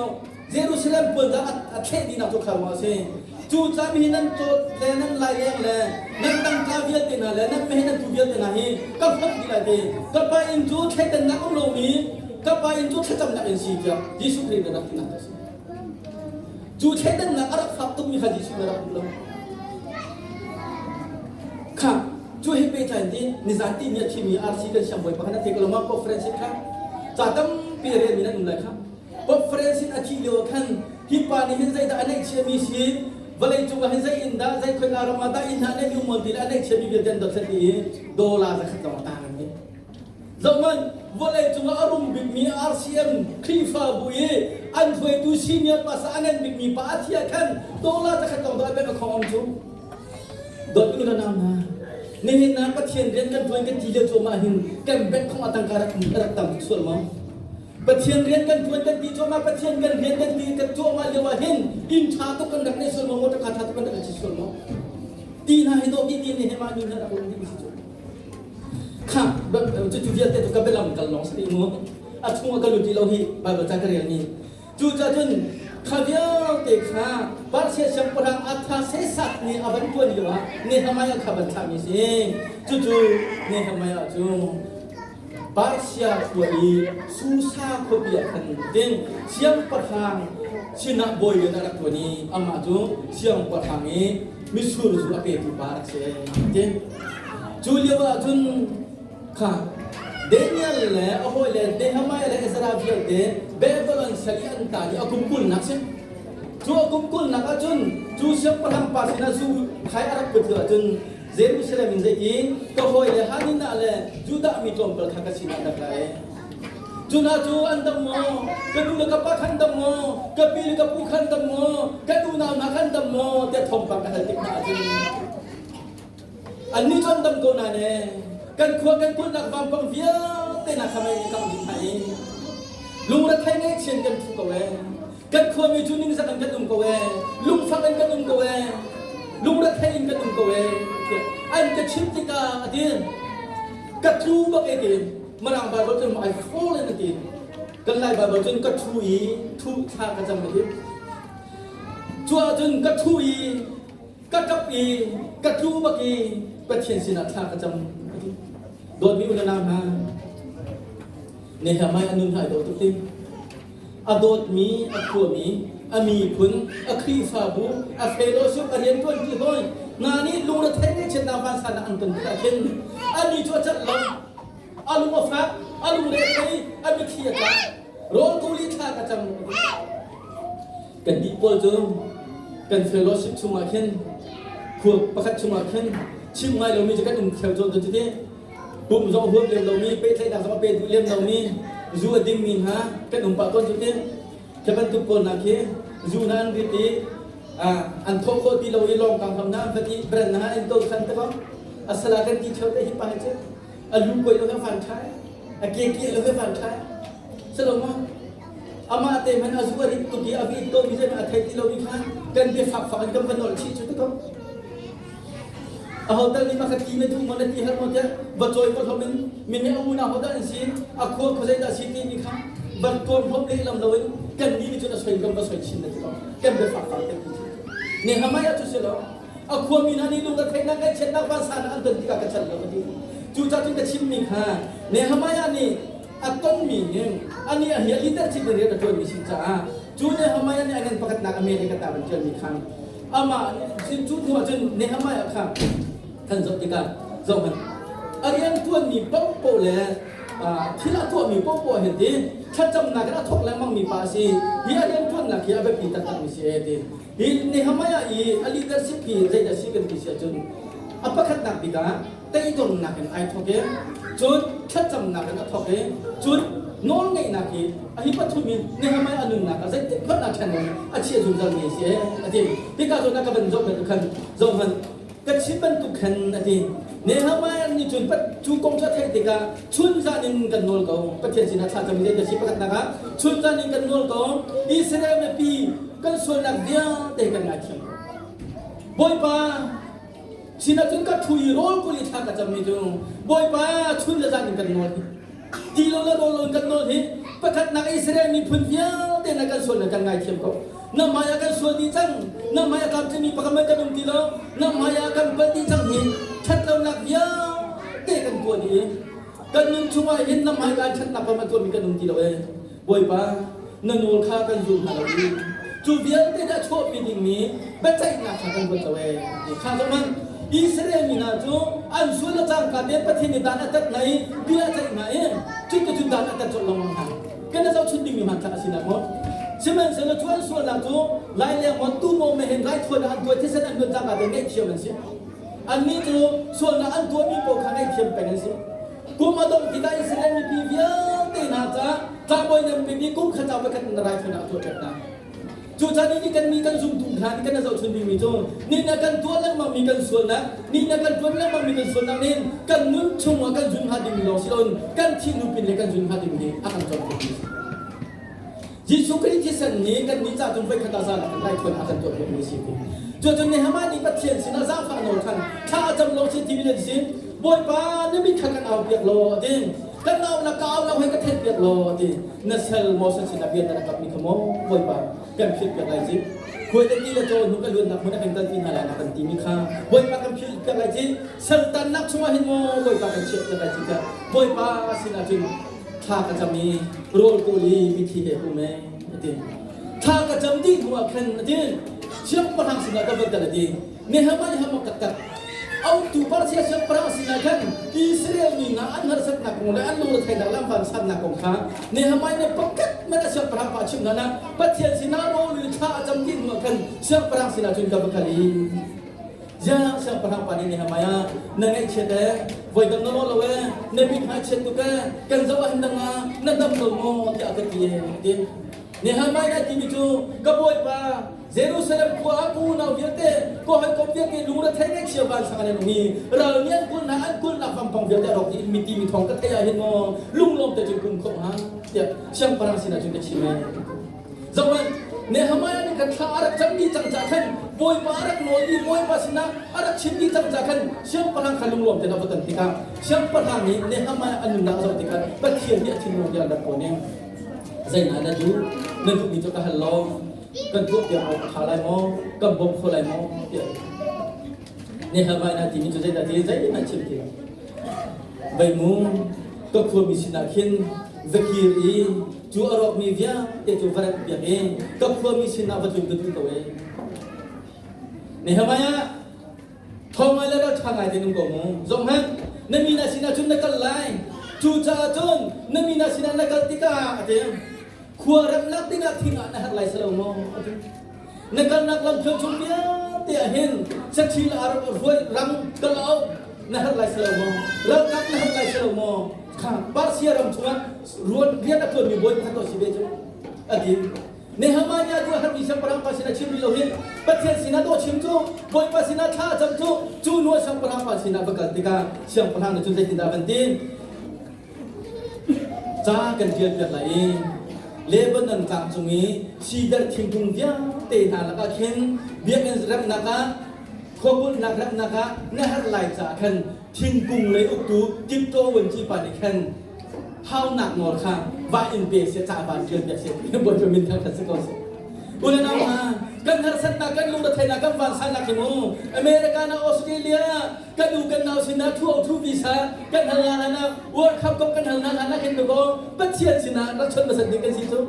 Jerusalem puanzar a thleh dihnak cu kha ruang a si. Cu caan hi nan cawt le nan laileng le nan tangka vialte hna le nan meheh nan tuu vialte hna hi ka hlonh dih lai ti. Ka pa inn cu thleidannak um lomi ka pa inn cu thlacamnak inn si tiah Jesuh Khrih nih a rak tinak a si. Cu thleidannak a rak fak tukmi kha Jesuh nih a rak duh lo. Kha cu he pehtlai in nizan ti mi a thimi RC kan siangbawi pakhat a thei ko lo ma Pope Francis kha ca tampi a relmi nan um lai kha. Pope Francis a thih lio ah khan hi pa nih hin zeidah a neihchiami si vawlei cung ah hin zei inn dah zei khoika ram ah dah inn hna neih mi um ti le a neihchiami vialte an dothlat i dollar zakhat lawng a tang an ti. Zohhmanh, vawlei cungah a rum bikmi RCM Khrihfabu i an hruaitu senior pastor a ngan bikmi pa a thi ah khan dollar zakhat lawng dah a bank account um cu. Dawt u le nau hna, nihin ah Pathian rian kan ṭuan kan ti lio cuahmah hin kan bank khong ah tangka rak rak tam tuk sual maw? Pathian rian kan ṭuan kan ti cuahmah, Pathian kan rian kan ti kan cuahmah lio ah hin inn ṭha tuk kan rak nei sual maw, motor car ṭha tuk kan rak i sual maw? Ti hna hi dawh ti ti nih he mah nu hna rak um ding si cu. Kha cucu vialte cu ka bialam kal lawng si mu. A chung ah ka lut ti lo hi Bible ca ka rel ni. Cucaah cun kha vialte kha Persia siangpahrang Artaxerxes nih a van ṭuan lio ah Nehemiah kha van thlahmi si. Cucu Nehemiah cu Persia khua i Susa khuapi ah khan tin siangpahrang sinah bawi rian a rak ṭuan i amah cu siangpahrang i mitsur zu a petu pa rak si. Ti. Cu lio ah cun kha Daniel le a hawile Nehemiah le Ezra vialte Babylon sal i an taan i a kum kulnak si. Cu a kum kulnak ah cun cu siangpahrang pa sinah zu khai a rak put lio ahcun Jerusalem in zeiti ka hawile Hanina le Judah mi tlawmpal kha ka sinah rak ra e. Cu hna cu an dam maw? Ka nu le ka pa khan dam maw? Ka pi le ka pu khan dam maw? Kan unau hna khan dam maw? Tiah thawngpang ka hal tik hna ahcun annih cu an dam ko nain ee kan khua kan kulhnak vampang vialte hna kha mei nih kangh dih hna i lungrethei ngaihchian kan ṭhu ko ee. Kan khuami cu ningzak in kan um ko ee, lungfak in kan um ko ee, lungrethei in kan um ko ee tiah an ka chimh tikah a ti. Ka tlu bak e ti. Mirang Bible cun I fall in a ti. Kan Lai Bible cun ka ṭhu i ṭhu thla ka cam a ti. Cu ahcun ka ṭhu i ka ṭap i ka tlu bak i Pathian sinah thla ka cam a ti. Dawtmi u le nau hna, Nehemiah a nun hai dawh tuk ti. A dawtmi, a khuami, a miphun, a Khrihfabu, a fellowship, a rianṭuanṭi hawi hna nih lungrethei ngaihchiatnak vansannak an ton tikah khin anih cu a celh lo. A lung a fak, a lungre a thei, a mitthli a tla. Rawl kuli thla ka cam. Kan nih pawl cu kan fellowship chungah khin khua pakhat chungah khin chim ngai lomi cu kan um theo cawn cu ti. Pum zong huam lem lomi, pehtlaihnak zong a pe duh lem lomi, zu a dingmi hna kan um pah tawn cu ti. Khi bantuk pawl hna khi zu hna an rit i an thawh khawh ti lo i lawng kang hlam hna an vat i brand hna an to khan te ko. A sala kan ti theo te hi pa hi cu a lu koi lo he van ṭhai, a ke ke lo he van ṭhai. Silo ma? Amah te hmanh a zu a rit tuk i a vit ko mi zei a thei ti lomi kha kan bia fak fak in kan va nolh chih cu te ko. A hotel nih makhat ti na duh maw na ti har maw tiah va cawi ko hlom in mi nih a unau hodah an si a khua khuazei dah si timi kha va tuam hlom lehlam loin kan nih nih cun a soi kan va soi chin na ti ko kan bia fak fak kan ti Nehemiah cu si lo a khuami hna nih lung a theihnak ngaihchiatnak vansan an ton tikah ka chan lo ka ti cucaah cun ka chimmi kha Nehemiah nih a tonmi hin ani a hi a leadership in rian a ṭuanmi si caah cu Nehemiah nih a ngan pakhatnak America ta van ṭialmi khan amah cu hnu ah cun Nehemiah kha kan zoh tikah zohhmanh a rian ṭuanmi paohpaoh le thil a tuahmi paohpaoh hin ti thlacamnak in a thawk lengmangmi pa a si hi a rian ṭuannak hi a biapi taktakmi si e ti hi Nehemiah i a leadership hi zeidah si kan ti si ahcun a pakhatnak bik ah. teidornak in ai thawk i cun thlacamnak in a thawk i cun nawlngeihnak hi a hi pathum in Nehemiah a nunnak ah zeitik hmanh ah ṭhen loin a chiah zungzal mi a si a ti. Hika zawn ah ka van zoh bantuk khan zoh hmanh ka chim bantuk khan a ti. Nehemiah nih cun cu kong cu a theih tikah chun zan in kan nawl ko. Pathian sinah thla cam zei si pakhatnak ah chun zan in kan nawl ko. Israel mipi kan sualnak vialte kan ngaithiam ko. Bawipa sinah cun ka ṭhu i rawl kul i thla ka cammi cu Bawipa chun le zan in kan nawl hi ti lo le rawl lo in kan nawl hi pakhatnak Israel miphun vialte na kan sual na kan ngaithiam ko na hmai ah kan sual dih cang na hmai ah tlamtlingmi pakhat hmanh kan um ti lo na hmai ah kan palh dih cang hi ṭhatlonak vialte kan tuah dih i kan nun chungah hin na hmai kan ṭhatnak pam a tuahmi kan um ti lo ee Bawipa, na nawl kha kan zul hna lo i cu vialte nih a chuahpi dingmi biaceihnak kha kan ruat lo ee. Kha zohhmanh, Israel mi hna cu an sual a cangka tein Pathian nih dan a tat hna i bia a ceih hna i cuticun dan a tat colh lengmang hna. Kan i zohchunh dingmi hmanthlak a si nak maw? Sihmanhsehlaw cu an sualnak cu laileng maw tu maw mehen raithawinak an tuah thisen an luan cangka tein ngaihthiam an si. Annih cu sualnak an tuahmi paoh kha ngaihthiam peng an si. Kum a dongh tikah Israel mipi vialte hna caah tlangbawi nan pek i kum khat ah voikhat na raithawinak a tuah hna. Cucaah ni nih kan mi kan zumtu hna nih kan zohchun dingmi cu ni na kan tuah lengmangmi kan sualnak, ni na kan tuan lengmangmi kan sualnak nih kan nun chungah kan zun hnga dingmi lawng si loin kan thih hnu pin le kan zun hnga dingmi a kan cawnpiakmi a si. Jesuh Khrih thisen nih kannih ca cun voikhat ah zan ah kan raithawinak a kan tuahpiakmi a si ti. Cucun Nehemiah nih Pathian sinah zaangfah nawl khan thla a cam lo si timi nan si. Bawipa na mit kha kan au piak law a ti. Kan au na ka au lo hei ka theih piak law a ti. Na sal Moses sinah bia na rak kapmi kha maw Bawipa kan philh piak lai ci. Khuai le ti le caw hnu ka luannak hmun a kan kalpi hna lai na kan timi kha Bawipa kan philh piak lai ci. Saltannak chungah hin maw Bawipa kan chiah piak lai ci tiah Bawipa sinah cun thla ka cam i rawl kawl i mithi he kum e a ti. Thla ka cam dih hnu ah khan a ti. Siangpahrang sinah ka va kal a ti. Nehemiah hamok taktak. Autu Persia siangpahrang sinah khan Israel mi hna an harsatnak kong le an lungretheihnak le an vansannak kong kha Nehemiah nih pakhat hmanh a siangpahrang pa a chimh hna na Pathian sinah rawl in thla a cam dih hnu ah khan siangpahrang sinah cun ka va kal i Ziah siangpahrang pa nih Nehemiah na ngaihchiat ee voidang na lawh lo ee na mit hmai chiat tuk ee kan zoh ah hin dang ah na dam lo maw tiah a ka ti ee ti Nehemiah nih a timi cu ka bawipa Jerusalem khua ah ka unau vialte ka hawikom vialte lungrethei ngaihchia vansang an um i ral nih an kulh hna an kulhnak vampang vialte a rawk dih mi timi thawng ka theih ah hin maw lunglawm te cun kum khawh hnga tiah siangpahrang sinah cun ka chim ee Zohhmanh, Nehemiah nih khan thla a rak cam dih cang caah khan Bawipa a rak nawl i Bawipa sinah a rak chim dih cang caah khan siangpahrang kha lunglawm tein a va ton tikah siangpahrang nih Nehemiah a nunnak a zoh tikah Pathian nih a thinlung tiah an rak kawn i zeihmanh na duh na duhmi cu ka hal law kan tuahpiak awk a ṭha lai maw kan bawm kho lai maw tiah Nehemiah na timi cu zeidah ti zeihmanh chim ti lo Veimu ka khuami sinah khin va kir i cu a rawkmi vialte cu va remh piak i ka khuami sinah va tlun ka duh ko e. Nehemiah thawng ngai le ral ṭha ngai te nung ko mu. Zong hmanh na mi na sinah cun na kal lai. Cucaah cun na mi na sinah na kal tikah a ti. Khua remnak dingah thing ah na herh lai si lo maw? A ti. Na kalnak lamthluan chung vialte ah hin saṭhil aa ruai rang kalauk na herh lai si lo maw? Ralkap na herh lai si lo maw? Kha Persia ram chungah ruan rian a ṭuanmi bawi pakhat a si ve cu a ti. Nehemiah cu a herhmi siangpahrang pa sinah chim rih lo hin Pathian sinah dawh chim cu Bawipa sinah thla a cam cu cu hnu ah siangpahrang pa sinah va kal tikah siangpahrang nih cun zeitindah a van ti? Ca kan ṭialpiak lai i Lebanon tlang cung i sidar thingkung vialte hna lakah khin biakinn remnak ah khuakulhnak remnak ah na herh lai caah khan thingkung lei uktu Tipto vuanci pa nih khan haunak nawl kha va in pe seh ca van ṭialpiak seh Bawipa min thangṭhat si ko seh. U le nau hna, kan harsatnak, kan lungretheihnak, kan vansannak hi mu America na Australia kan u kan nau sinah thu o thu visa kan hal nga na World Cup kong kan hal na na khin ko Pathian sinah rak chon hmasat ding kan si cu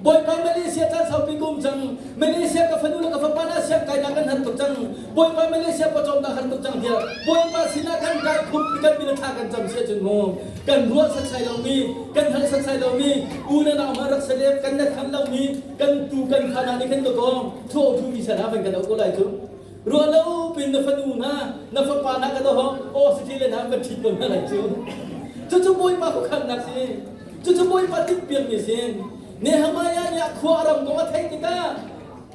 Bawipa Malaysia caan saupi kum cang Malaysia ka fanu le ka fapa na siang kai na kan har tuk cang Bawipa Malaysia pawcawm na har tuk cang tiah Bawipa sinah kan kai khup kan min thla kan cam sia cun mu kan ruah satsai lomi kan hal satsai lomi u na nau ma rak sale kan na than lomi kan tu kan kha na ni khin ko thu o thu visa na van kan o ko lai cu. Ruah lo pin na fanu hna, na fapa hna ka doh aw si le hna va ṭhit ko hna lai cu. Cucu Bawipa khuakhannak si. Cucu Bawipa timhpiakmi si. Nehemiah nih a khua a ram kong a theih tikah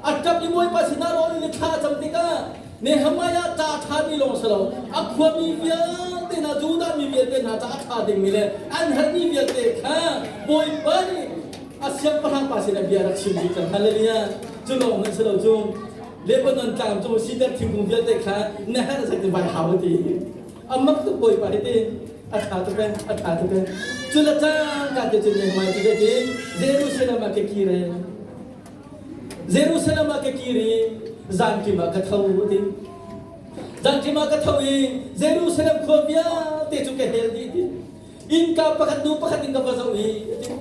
a ṭap i Bawipa sinah rawl in thla a cam tikah Nehemiah ca a ṭhami lawng si lo a khuami vialte hna Judah mi vialte hna ca a ṭha dingmi le an herhmi vialte kha Bawipa nih a siangpahrang pa sinah bia rak chim dih cang. Hallelujah! Cu lawng hmanh si lo cu Lebanon tlang cung sidar thingkung vialte kha na herh zat in vai hau a ti. A mak tuk Bawipa hi ti a ṭha tuk ee, a ṭha tuk ee. Cu le cangka te cu Nehemiah cu zei Jerusalem ah ka kir ee. Jerusalem ah ka kir i zanṭim ah ka tho a ti. Zanṭim ah ka tho i Jerusalem khua vialte cu ka hel dih ti. Innka pakhat hnu pakhat in ka va zoh i a ti.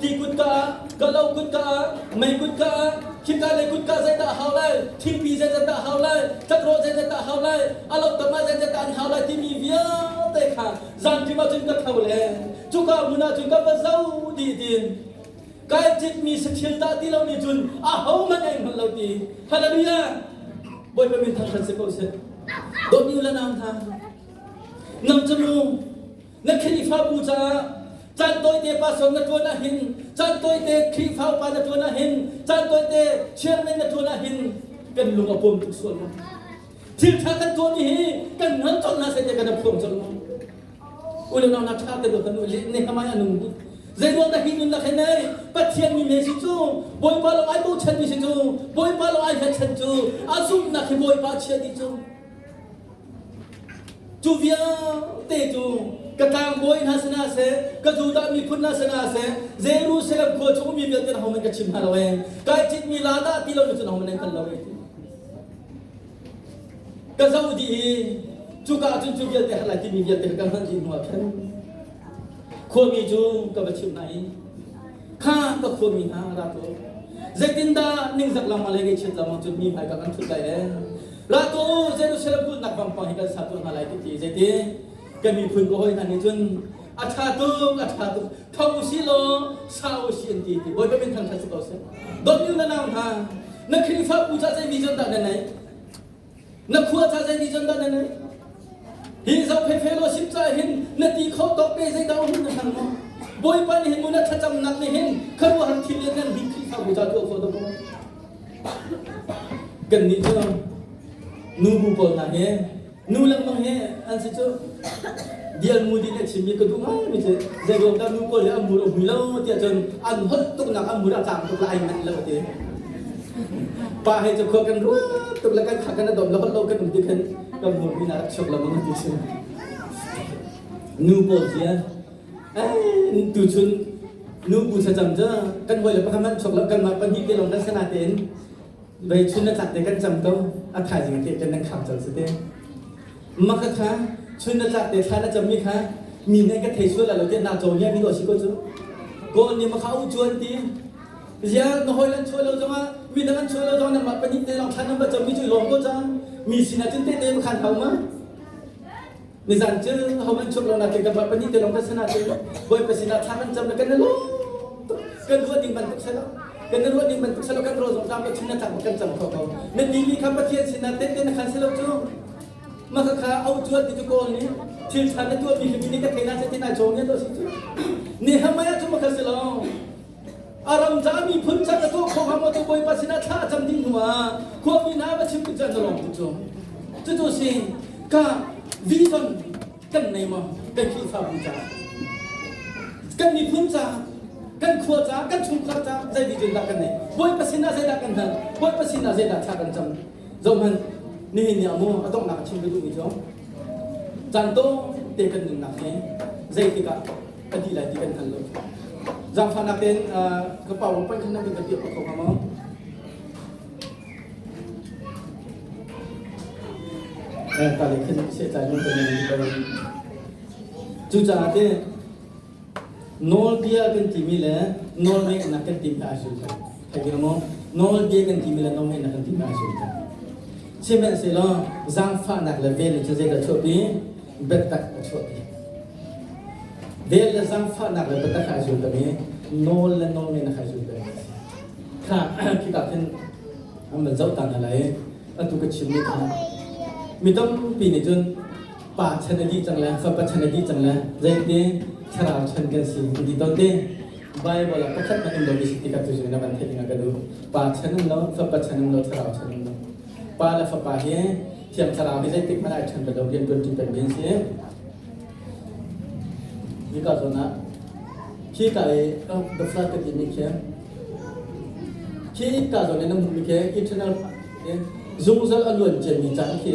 Ti kutka ah, kalo kutka ah, mei kutka ah, khika lei kutka zeidah a hau lai, thingpi zeizat dah a hau lai, tlakrawh zeizat dah a hau lai, a lo tam ah zeizat dah an hau lai timi vialte kha zanṭim ah cun ka tho le cuka hmun ah cun ka va zoh dih tiin kai citmi sathil dah ti lo nih cun ahohmanh ai hngal lo ti. Hallelujah! Bawipa min thangṭhat si ko seh. Dawtmi u le nau hna, nang cu mu Na Khrihfabu caah caan tawite pastor na ṭuan ahhin, caan tawite Khrihfa upa na ṭuan ahhin, caan tawite chairman na ṭuan ahhin kan lung a puam tuk sual maw? Thil ṭha kan tuahmi hi kan hngal colh hna seh tiah kan i phuang colh maw? U le nau na ṭha te kan u Nehemiah a nung dih. Zeiruang dah hi nunnak hi nei? Pathian mi me si cu, Bawipa lawng ai bochan mi si cu, Bawipa lawng ai hngatchan cu, a zumhnak hi Bawipa chia dih cu. Cu vialte cu ka tlangbawi hna sinah seh, ka Judah miphun hna sinah seh, Jerusalem khua chung ummi vialte ahohmanh ka chim hna lo ee. Kai citmi la dah ti lo cun ahohmanh an kal lo ee. Ka zoh dih i cuka ah cun cu vialte har lai timi vialte ka hman dih hnuah khan khuami cu ka va chimh hna i kha ka khuami hna ra tuah zeitindah ningzak lengmang le ngaihchiat lengmang cun mi hmai ka kan ṭhut lai ee Ra tuah u, Jerusalem kulhnak vampang hi kan sa tuah hna lai ti ti zeiti kan miphun ka hawi hna nih cun a ṭha tuk a ṭha tuk tho u si law sa u si an ti ti Bawipa min thangṭhat si ko seh dawtmi na nau hna na Khrihfabu ca zei vision dah na neih na khua ca zei vision dah na neih hi zohphei fellowship ca hin na ti kho tawk te zeidah um na hngal maw Bawipa nih hin mu na thlacamnak nih hin khuaruahhar thil lianngan hi Khrihfabu ca tuah khawh dah Kannih cu nubu pawl hna he nu lengmang he an si cu Dial Moody nih a chimmi ka duh ngaimi cu zeiruang dah nu pawl hi an mur a hui lo tiah cun an holh tuknak an mur a tlang tuk le ai manh lo ti. Pa he cu khua kan ruat tuk le kan kha kan a dom le holh lo kan um ti khan kan mur mi na rak chuak lengmang ti si. Nu pawl zia tuchun nubu thlacam cu kan hawi le pakhat hmanh chuak lo kanmah pahnih te lawng kan sana tein vei chun na tlak te kan cam ko a thaizing te kan nan kham cang si te maka kha chun na tlak te thla na cam mi kha mi nih ka thei sual lo te na caw nia mi do si ko cu kawl nih makha u chuan ti zia na hawi lan chuah lo zongah mi dang an chuah lo zongah nangmah pahnih te lawng thla nan va cam mi cu lawm ko cang mi sinah cun te te khan hau ma Nizan cu hohmanh chuak lo nakin kan pahnih te lawng kan sinah cun Bawipa sinah thla kan cam le kan i lawm tuk. Kan ruah ding bantuk si lo. Kan i ruah ding bantuk si lo. Kan ruah zong tlam lo chin na tlak kan cam kho ko. Na timi kha Pathian sinah tehte na khan si lo cu. Mah kha kha au cuan ti cu kawl nih thil ṭha na tuahmi khi mi nih ka thei na ti nai cawng ne to si cu. Nehemiah cu mah kha si lo. A ram ca miphun ca ka tuah kho hnga maw tu Bawipa sinah thla a cam ding hnuah khuami hna va chim tu cu an lawm tuk cu. Cucu si ka vision kan nei maw kan Khrihfabu caah kan miphun caah kan khua caah kan chungkhar caah zei vision dah kan neih Bawipa sinah zeidah kan hal Bawipa sinah zeidah thla kan cam zohhmanh nihin ni ah mu a donghnak a chim ka duhmi cu caan te kan nunnak hi zeitik ah a dih lai ti kan hngal lo. Zaangfahnak tein ka PowerPoint khan nan kan piak kho hnga maw? Ta le khin sehtlai nan kan nei ko. Cucaah te nawlbia kan timi le nawlngeihnak kan timi ai sul ta. Thei maw? Nawlbia kan timi le nawlngeihnak kan timi ai sul ta. Sihmanhsehlaw zaangfahnak le vel cu zeidah chuahpi? Biatak a chuahpi. Vel le zaangfahnak le biatak ai zul i nawl le nawlngeihnak ai zul Kha khika khin an van zoh ta hna lai. Atu ka chimmi kha mi tampi nih cun pa chan a dih cang le fapa chan a dih cang le zeiti thlarau chan kan si an ti tawn te. Bible ah pakhat hmanh um lomi si tikah cu na van theih ding ah ka duh. Pa chan um lo, fapa chan um lo, thlarau chan um lo. Pa le fapa hi thiang thlarau hi zeitik hmanh ai ṭhen bal lo rian ṭuan ṭi peng ding si. Hika zawn ah khi ka i the flood ka timi khi khi ka zawn i na hmuhmi khi eternal zungzal a luan ciami caan khi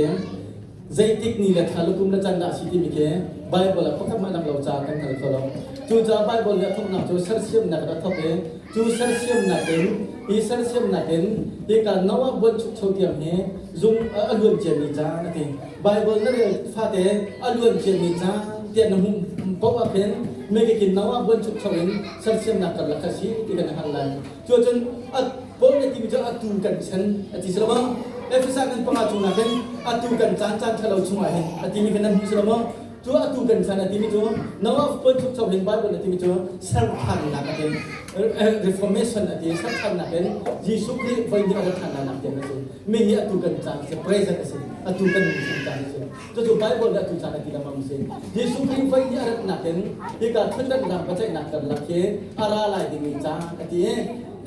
zeitik ni le thla le kum le caan dah a si timi khi Bible ah pakhat hmanh lang lo ca kan hngal kho lo. Cucaah Bible nih a thawknak cu sersiamnak in a thawk i cu sersiamnak in hi sersiamnak in hika Noah buanchukcho tiang hi zung a luan ciami caan a ti. Bible na rel fate a luan ciami caan tiah na hmuh paoh ah khin mekikin Noah buanchukcho in sersiamnak karlak kha si ti kan hngalh lai. Cuacun Paul nih timi cu atu kan chan a ti si lo maw? Efesa kan panga chungah khin atu kan caan caan ṭhalo chungah hin a timi kha nan hmu si lo maw? Cu atu kan chan a timi cu Noah puan chuk hin Bible a timi cu serṭhannak a ti. Reformation a ti. Serṭhannak in Jesuh Khrih voi hnih a ra ṭhan nak tiang a si. Mi hi atu kan caan a si, present a si. Atu kan nun caan a si. Cucu Bible nih atu caan a ti lengmang a si. Jesuh Khrih voi hnih a ratnak in hika ṭhutdannak biaceihnak karlak hi a ra lai dingmi caan a ti i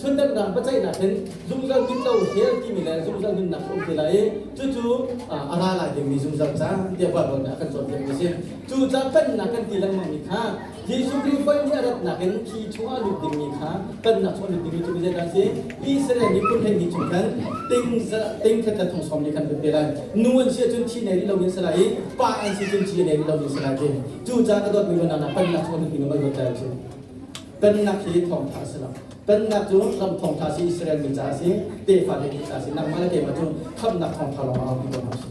ṭhutdannak biaceihnak hin zungzal mit lo hell timi le zungzal nunnak a um te lai i cucu a ra lai dingmi zungzal caan tiah Bible nih a kan cawnpiakmi a si. Cucaah pennak kan ti lengmangmi kha Jesuh Khrih voi nih a ratnak in khi chungah lut dingmi kha pennak chungah lut dingmi cu zeidah a si? Israel miphun hleihnih chung khan ting ting khat le thong sawm nih khan kan pe lai. Nu an si ahcun thi nei rih loin si lai i pa an si cun thi nei rih loin si lai ti. Cucaah ka dawtmi unau hna pennak chungah lut ding in van ruat lai u sih. Pennak hi thawngtha a si lo. Pennak cu ram thawngtha si Israel mi ca a si, tefa hleihnih ca a si. Nangmah le keimah cu khamhnak thawngtha lawng a aupi ko hna usih.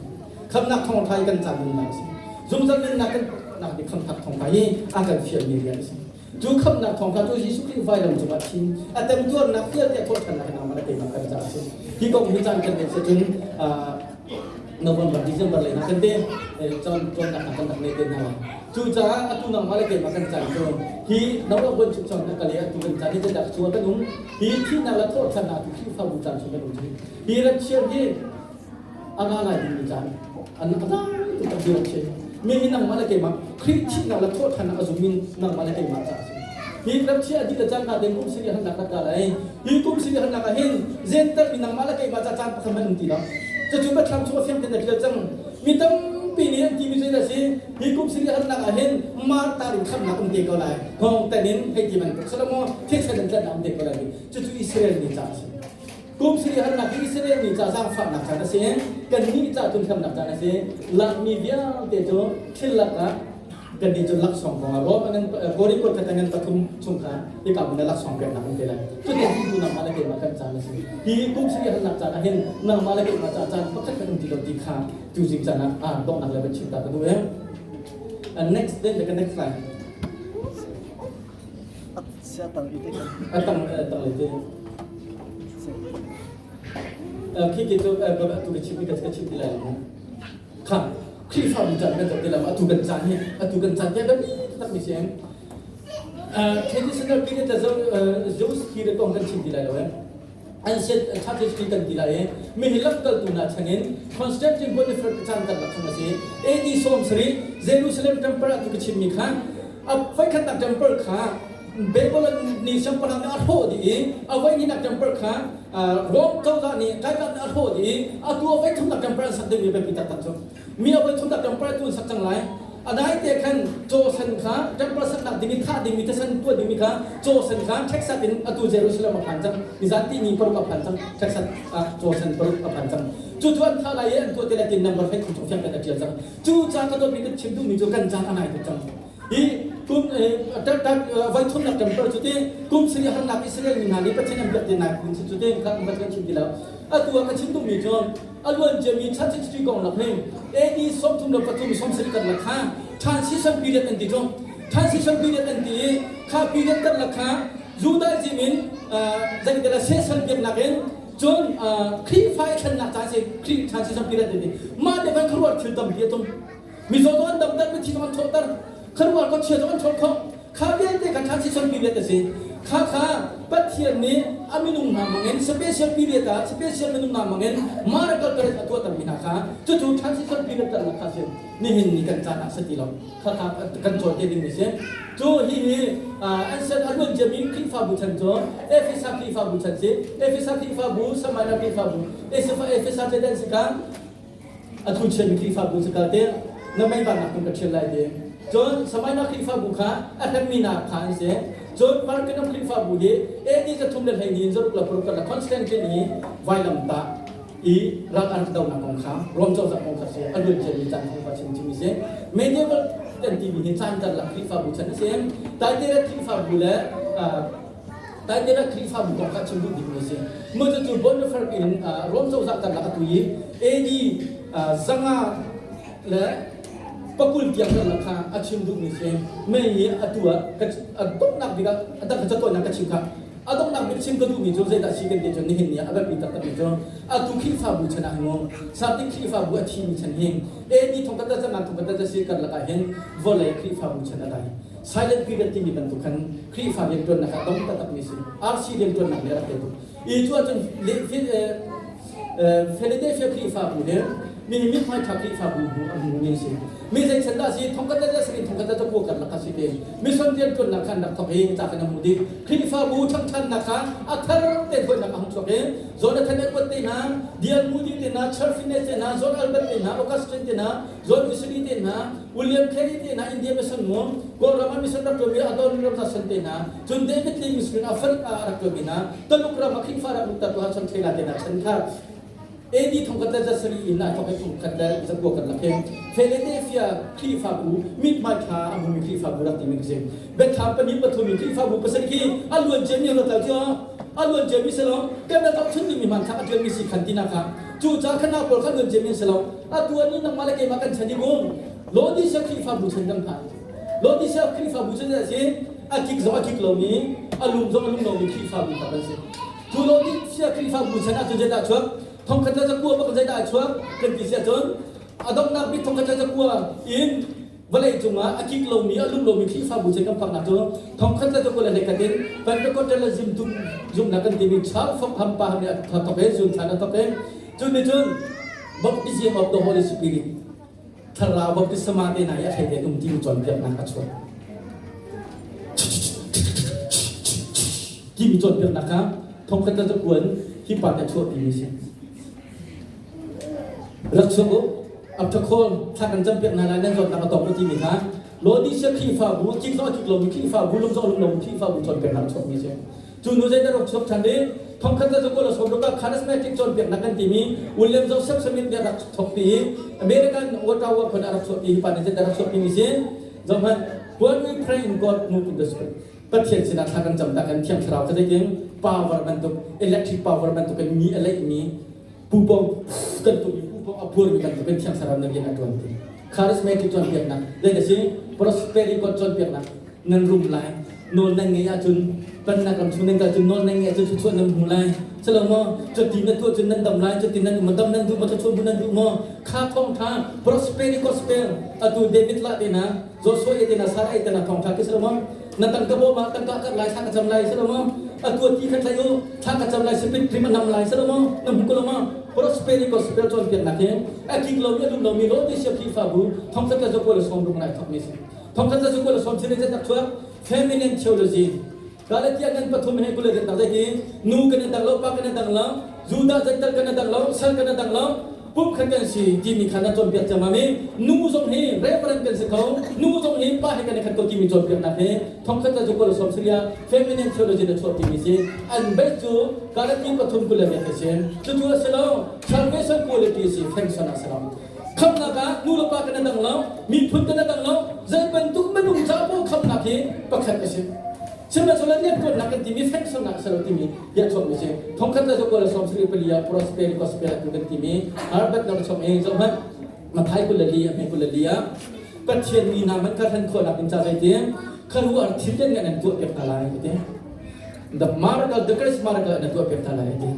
Khamhnak thawngtha hi kan ca nunnak a si. Zungzal nunnak kan nak nih khamhnak thawngtha hi a kan fialmi rian a si. Cu khamhnak thawngtha cu Jesuh Khrih vailam cungah thi a temtuarnak vialte a thawhṭhannak hi nangmah le keimah kan ca a si. Hi kong hi caan kan neih cun November, December lei hna kan te cawn cawnnak hna kan rak nei te hna lai. Cucaah atu nangmah le keimah kan caan cu hi Noah buan chung cawn ka le atu kan caan hi zeidah chung ah kan um hi thihnak le thawhṭhannak tu Khrihfabu caan chung kan um hi hi rapchiar hi a ra lai dingmi caan an a lai tuk a dir chi mi hi nangmah le keimah Khrih thihnak le thawhṭhannak a zummi nangmah le keimah caah a si hi rapchia a dih le caan ka den kum siri han nak rat lai hi kum siri han nak ah hin zental mi nangmah le keimah ca caan pakhat hmanh um ti lo cucu biathlam chung a fiang ten na ṭial cang mi tampi nih an timi cu a si hi kum siri han nak ah hin martar in khamnak um te ko lai hong ten in hei ti bantuk salomo thisen in tlannak um te ko lai cucu Israel mi ca a si Kum siri harnak hi Israel mi ca zaangfahnak caan a si. Kannih ca tlunhlamnak caan a si. Lakmi vialte cu thil lakah kannih cu laksawng kong ah Rom an Korin kut khat ngan pathum chung kha hika hmun ah laksawng peknak an te lai. Cuti tu nangmah le keimah kan caan a si. Hi kum siri harnak caan ah hin nangmah le keimah ca caan pakhat kan um ti lo ti kha tuzing caan ah ah donghnak le van chim ta ka duh eh. And next then the next slide. Sia tang ite. Atang tang ite. Khi ki cu atu ka chim ka chim ti lai lo. Kha Khrihfabu caan kan zoh ti lam atu kan caan hi atu kan caan tiah kan tak mi si Traditional period le Zeus period kong kan chim ti lai lo eh. Ancient church history kan ti lai i mihi lamkaltu hna changin Constantine Boniface caan karlak chung a si. AD 70 Jerusalem temple ah tu ka chimmi kha a voikhatnak temple kha Babylon nih siangpahrang nih a hrawh dih i a voihnihnak temple kha Rome cozah nih Kailan nih a hrawh dih i atu a voithumnak temple an sak dingmi biapi taktak cu mi a voithumnak temple tu an sak cang lai. A dai te khan cawsen kha temple saknak ding i thah dingmi thisen tuah dingmi kha cawsen kha Texas in atu Jerusalem a phan cang. Nizan ti ni paruk a phan cang. Texas ah cawsen paruk a phan cang. Cu cu an thah lai i an tuah te lai tin number fei khum chung fiang kan a tial cang. Cu ca ka dawtmi kan chim duhmi cu kan caan a nai tuk cang. Hi kum voi thumnak temple cu ti kum sari harnak Israel mi hna nih Pathian an biak ti nai kun cu ti kha kan chim ti lo. Atu ah ka chim duhmi cu a luan ciami church history kong lak hin AD 33 70 karlak kha transition period an ti cu transition period an ti i kha period karlak kha Judaism in zeitindah sesal biaknak in cun Khrihfa i thlennak caan si Khrih transition period an ti mah te khan khuaruahhar thil tampi a tung mizaw zong an damter mithi zong an thawhter khuaruahhar khuachia zong an ṭhawl khawh kha vialte kha transition period a si. Kha kha Pathian nih a minung hna hmangin special period ah special minung hna hmangin miracle ka a tuahtermi hna kha cucu transition period karlak kha si. Nihin ni kan caan ah si ti lo. Kha kha kan cawn te ding mi si. Cu hi hi an sen a luan ciami Khrihfabu chan cu Efesa Khrihfabu chan si. Efesa Khrihfabu, Samaria Khrihfabu, Efesa cu an si ka a thu chiami Khrihfabu si ka te na mei vannak tung ka ṭhial lai ti. Cun Samaria Khrihfabu kha a hremmi hna kha an si. Cun Pergamum Khrihfabu hi AD 312 in 606 karlak Constantine i vailamtah i ral an rak dohnak kong kha Rom cozah kong kha si a luan ciami caan kong kha chim chim si. Medieval kan timi hi caan karlak Khrihfabu chan a si. Taitere Khrihfabu le Taitere Khrihfabu kong kha chim duh bikmi a si. Mu cu Bonhoeffer in Rom cozah karlak atu i AD 500 le 20 tiang karlak kha a chim duhmi si. Mei hi atu ah a donghnak bik ah a dang kha catuannak ka chim kha a donghnak bik chim ka duhmi cu zeidah si kan ti cun nihin ni ah a biapi taktakmi cu atu Khrihfabu chan ah hin mu Sardik Khrihfabu a thimi chan hi AD thongkhat le cangan thongkhat le si karlak ah hin vawlei Khrihfabu chan a dai. Silent period timi bantuk khan Khrihfa rianṭuannak ah dong taktakmi si. RC rianṭuannak nih a rak tei tuk. I cu ahcun Philadelphia Khrihfabu hi mi mithmai ṭha Khrihfabu hmu a hmumi an si. Mi zei chan dah si thongkhat le sakin thongkhat le cakua karlak kha si te. Mission rianṭuannak kha an rak thawk i ca kan hmu dih. Khrihfabu ṭhangṭhannak kha a thar te thuainak a hung chuak i Jonathan Edward te hna, D.L. Moody te hna, Charles Finney te hna, John Albert te hna, Augustine te hna, John Wesley te hna, William Carey te hna, India mission mu, Kawlram ah mission rak ṭuanmi Adon Ramzasan te hna, cun David Livingstone Africa ah a rak ṭuanmi hna, Taluk ram ah Khrihfa rak lutter tu Hudson Taylor te hna chan kha AD 1903 in a thawk i 1909 kan lak hi Philadelphia Khrihfabu mithmai ṭha a hmumi Khrihfabu rak timi ka si. Biathlam pahnih pathum in Khrihfabu pasarih khi a luan ciami rat lo cu a luan ciami si lo kan rak zohchun dingmi hmanthlak a ṭialmi si khan tinak kha cu ca khan pawl kha luan ciami an si lo. Atu an nih nangmah le keimah kan chan i bung Laodicea Khrihfabu chan kan phan. Laodicea Khrihfabu cu a si a kik zong a kik lomi a lum zong a lum lomi Khrihfabu kha kan si. Cu Laodicea Khrihfabu chan ahcun zeidah a chuak? Thongkhat le zakua bak zeidah a chuak? Kan ti si ahcun a donghnak bik thongkhat le zakua in vawlei cungah a kik lomi a lum lomi Khrihfabu chan kan phaknak cu thongkhat le zakua le hleikhat in Pentecostalism zumhnak kan timi Charles Fox Hampa nih a thawk i zun thlan a thawk i cu nih cun baptism of the Holy Spirit thlarau baptisma te hna hi a thei te um timi cawnpiaknak a chuak. Timi cawnpiaknak kha thongkhat le zakuan hi pa te chuah timi si. Rak chuak u, after call thla kan campiak hna lai nan zawtnak a tong u timi kha Laodicea Khrihfabu kik zong a kik lomi Khrihfabu lung zong a lung lomi Khrihfabu cawnpiaknak a chuakmi si. Cu nu zeidah rak chuak ṭhan i thongkhat le zakua le sawmruk ah charismatic cawnpiaknak kan timi William Joseph Smith nih a rak thawkpi i American Ottawa khon a rak chuahpi hi pa nih zeidah rak chuahpi mi si zohhmanh when we pray in God move in the spirit Pathian sinah thla kan cam tak kan thiang thlarau kha zeitin power bantuk electric power bantuk in mi a leih mi pupong kan tuk i pupong a pur mi bantuk in thiang thlarau na rian a ṭuan ti charismatic cawnpiaknak zei ka si prosperity God cawnpiaknak nan rum lai nawl nan ngeih ahcun pannak ram chung nan kal cun nawl nan ngeih ahcun thluachuah nan hmu lai silo maw cuti na tuah cun nan dam lai cuti nan um dam nan duh maw thluachuah hmu nan duh maw kha thawngṭha prosperity gospel atu David lah te na Joshua te na Sarah te na thawngṭha khi silo maw na tangka bawm ah tangka kar lai thla ka cam lai silo maw atu ti kha thlai u thla ka cam lai sipit rim a nam lai silo maw na hmu ko lo maw prosperity gospel cawnpiaknak hi a kik lomi a lum lomi lo ti sia Khrihfabu thongkhat le zakua le sawm ruk nai thawk mi si thongkhat le zakua le sawm sin in tak chuak feminine theology Galatia kan pathum he kule kan tak zai nu kan dang lo pa kan dang lo Judah Gentile kan dang lo sal kan dang lo pum khat kan si timi kha na cawnpiak cang mi nu zong hi reverend kan si ko nu zong hi pa he kan khat ko timi cawnpiaknak hi thongkhat le zakua le sawm saria feminine theology na chuah timi si an base cu Galati pathum kule riat a si cucu a si lo salvation quality si function a si lo khamnak ah nu le pa kan dang lo miphun kan dang lo zei bantuk minung ca paoh khamnak hi pakhat a si sihmanhsehlaw riantuannak kan timi function ah a si lo timi bia chuakmi si thongkhat le zakua le 74 ah prosperity gospel atu kan timi Herbert na chom i zohhmanh Mathai 24 a hme 24 ah Pathian mi hna man kha hran khawhnak ding ca zeitin kharuah thil lian ngan an tuah piak hna lai ti the miracle the great miracle an tuah piak hna lai ti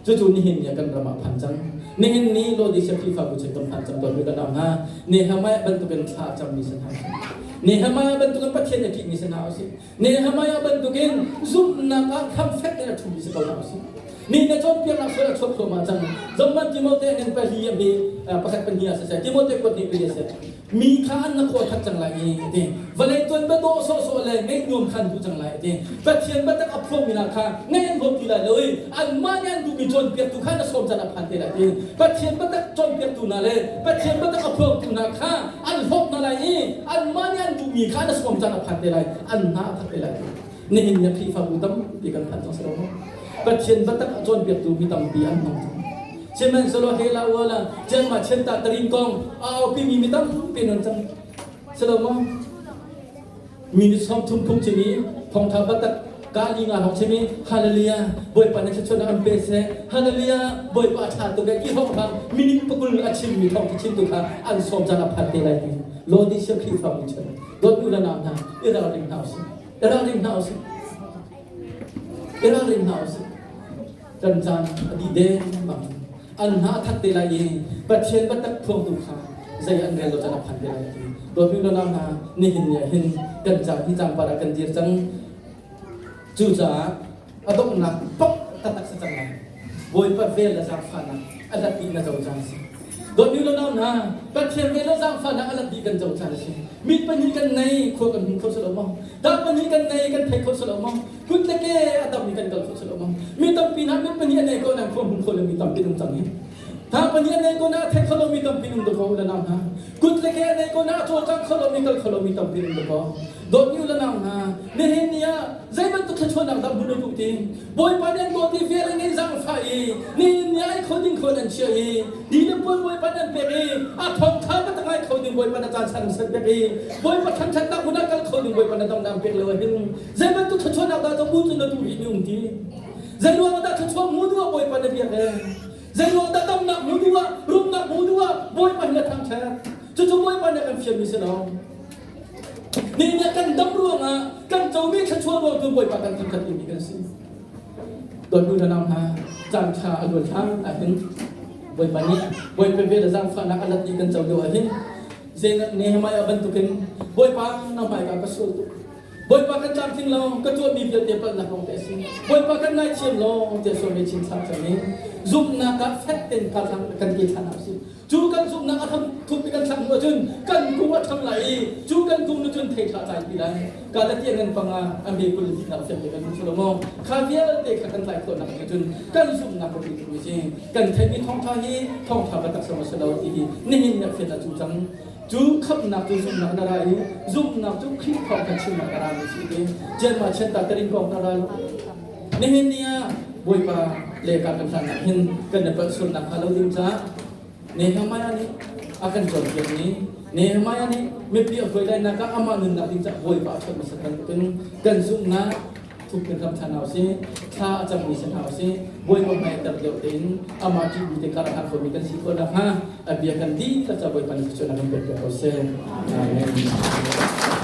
Cucu nihin ni ah kan ram ah phan cang. Nihin ni Laodicea Khrihfabu chung kan phan cang tawn kan hna. Nehemiah bantukin thla a cammi si hna. Nehemiah bantukin Pathian a ṭihmi si hna usih. Nehemiah bantukin zumhnak ah hramfek in a ṭhumi si ko hna usih. Ni na cawnpiaknak sual a chuak thluahmah cang. Zomman Timote ngan pali a hme pakhat pahnih ah siseh Timote kuat nih pali a si. Mi kha an na khua that cang lai i ti. Vawlei tuan ba dawh sawhsawh le ngeih nuam kha an duh cang lai ti. Pathian biatak a phuangmi hna kha ngaih an huam ti lai lo i anmah nih an duhmi cawnpiaktu kha na sawm caan a phan te lai ti. Pathian biatak cawnpiaktu hna le Pathian biatak a phuangtu hna kha an hlawt hna lai i anmah nih an duhmi kha na sawm caan a phan te lai an hna a khat te lai. Nihin ni Khrihfabu tampi kan phan cang si lo maw? Pathian biatak a cawnpiaktu mi tampi an hmang cang. Sihmanhsehlaw hela uala chianma chianta tarin kong a aupimi mi tampi nan cang. Si lo maw? Minute 30 phung chim i thawngtha biatak ka li nga hong chim i hallelujah Bawipa na thluachuahnak an pe seh hallelujah Bawipa a ṭha tuk e ti hong hang minute pakul a chimmi thawngtha chimtu kha an sawm caan a phan te lai ti Laodicea Khrihfabu chan dawtmi u le nau hna i ralring hna usih i ralring hna usih i ralring hna usih kan caan a dih dengmang an hna a that te lai i Pathian biatak phuangtu kha zei an rel lo caan a phan te lai ti dawtmi u le nau hna nihin ni ah hin kan caan hi tlangpar ah kan dir cang cucaah a donghnak pok taktak si cang lai Bawipa vel le zaangfahnak a lat dih na co caan a si Dawtmi u le nau hna Pathian vel le zaangfahnak a lat dih kan co caan a si mit pahnih kan nei khua kan hmu kho si lo maw dah pahnih kan nei kan thei kho si lo maw kut le ke a tam i kan kal kho si lo maw mi tampi hna mit pahnih a nei ko nan khua hmu kho lo mi tampi nung cang hi Tha pahnih a nei ko na a thei kho lo mi tampi nung dakaw u le nau hna kut le ke a nei ko na a cawlcang kho lo mi kal kho lo mi tampi nung dakaw dawtmi u le nau hna nihin ni ah zei bantuk thluachuahnak dah hmun u ti Bawipa nih an dawt i vel in zaangfah i nihin ni ai kho ding kho nan chia i ni le puan Bawipa nan pek i a thawngtha ka tak ai kho ding Bawipa na caan san san pek i Bawipa thangthatnak hmun ah kal kho ding Bawipa na dam pek lo hin zei bantuk thluachuahnak dah cu cu na duh rih mi um ti zei ruang dah thluachuah mu duh ah Bawipa na biak e zei ruang dah damnak mu duh ah rumnak mu duh ah Bawipa na thangthat cucu Bawipa nih kan fialmi si lo Ni nih kan dam ruangah kan comi thluachuah ruang tu Bawipa kan thangthat dingmi kan si. Dawtnu na nau hna caan ṭha a luan hlan ahhin Bawipa nih Bawipa vel le zaangfahnak a lat i kan co lio ahhin Nehemiah bantukin Bawipa na hmaika ka sual tuk. Bawipa kan tlamtling lo, ka tuahmi vialte palhnak lawng te a si. Bawipa kan ngaithiam law tiah sual chin thlah cang i zumhnak ah fek tein kan ke thlah hna usih. Cu kan zumhnak a hram thup i kan thlak hnu ahcun kan kung a ṭhang lai i cu kan kung nu cun thei ṭha tlai ti lai. Galatia ngan panga a me kul dihnak fiang te kan hmu lo maw? Kha vialte kha kan tlai khawhnak ding cun kan zumhnak a pi si. Kan theihmi thawngṭha hi thawngṭha biatak sama si lo ti hi nihin ni ah fian a cu cang. Cu khamhnak cu zumhnak na ra i zumhnak cu Khrih thawng kan chimnak a rami si ti. Chianma chianta tarin kong na ra lo. Nihin ni ah Bawipa le ka kan hlannak hin kan i palh sualnak hnga lo ding caah Nehemiah nih a kan cawnpiak ni Nehemiah nih mipi a hruai lainak ah amah nunnak ding caah Bawipa a chawnh hmasat bantukin kan zumhnak thuk in ram ṭhan hna usih thla a cammi si hna usih Bawipa hmai a ter deuh tein amah ṭihmi te kar a hngak khomi kan si khawh nakhnga a bia kan dihlak ca Bawipa nih thluachuahnak kan pek piak ko seh. Amen.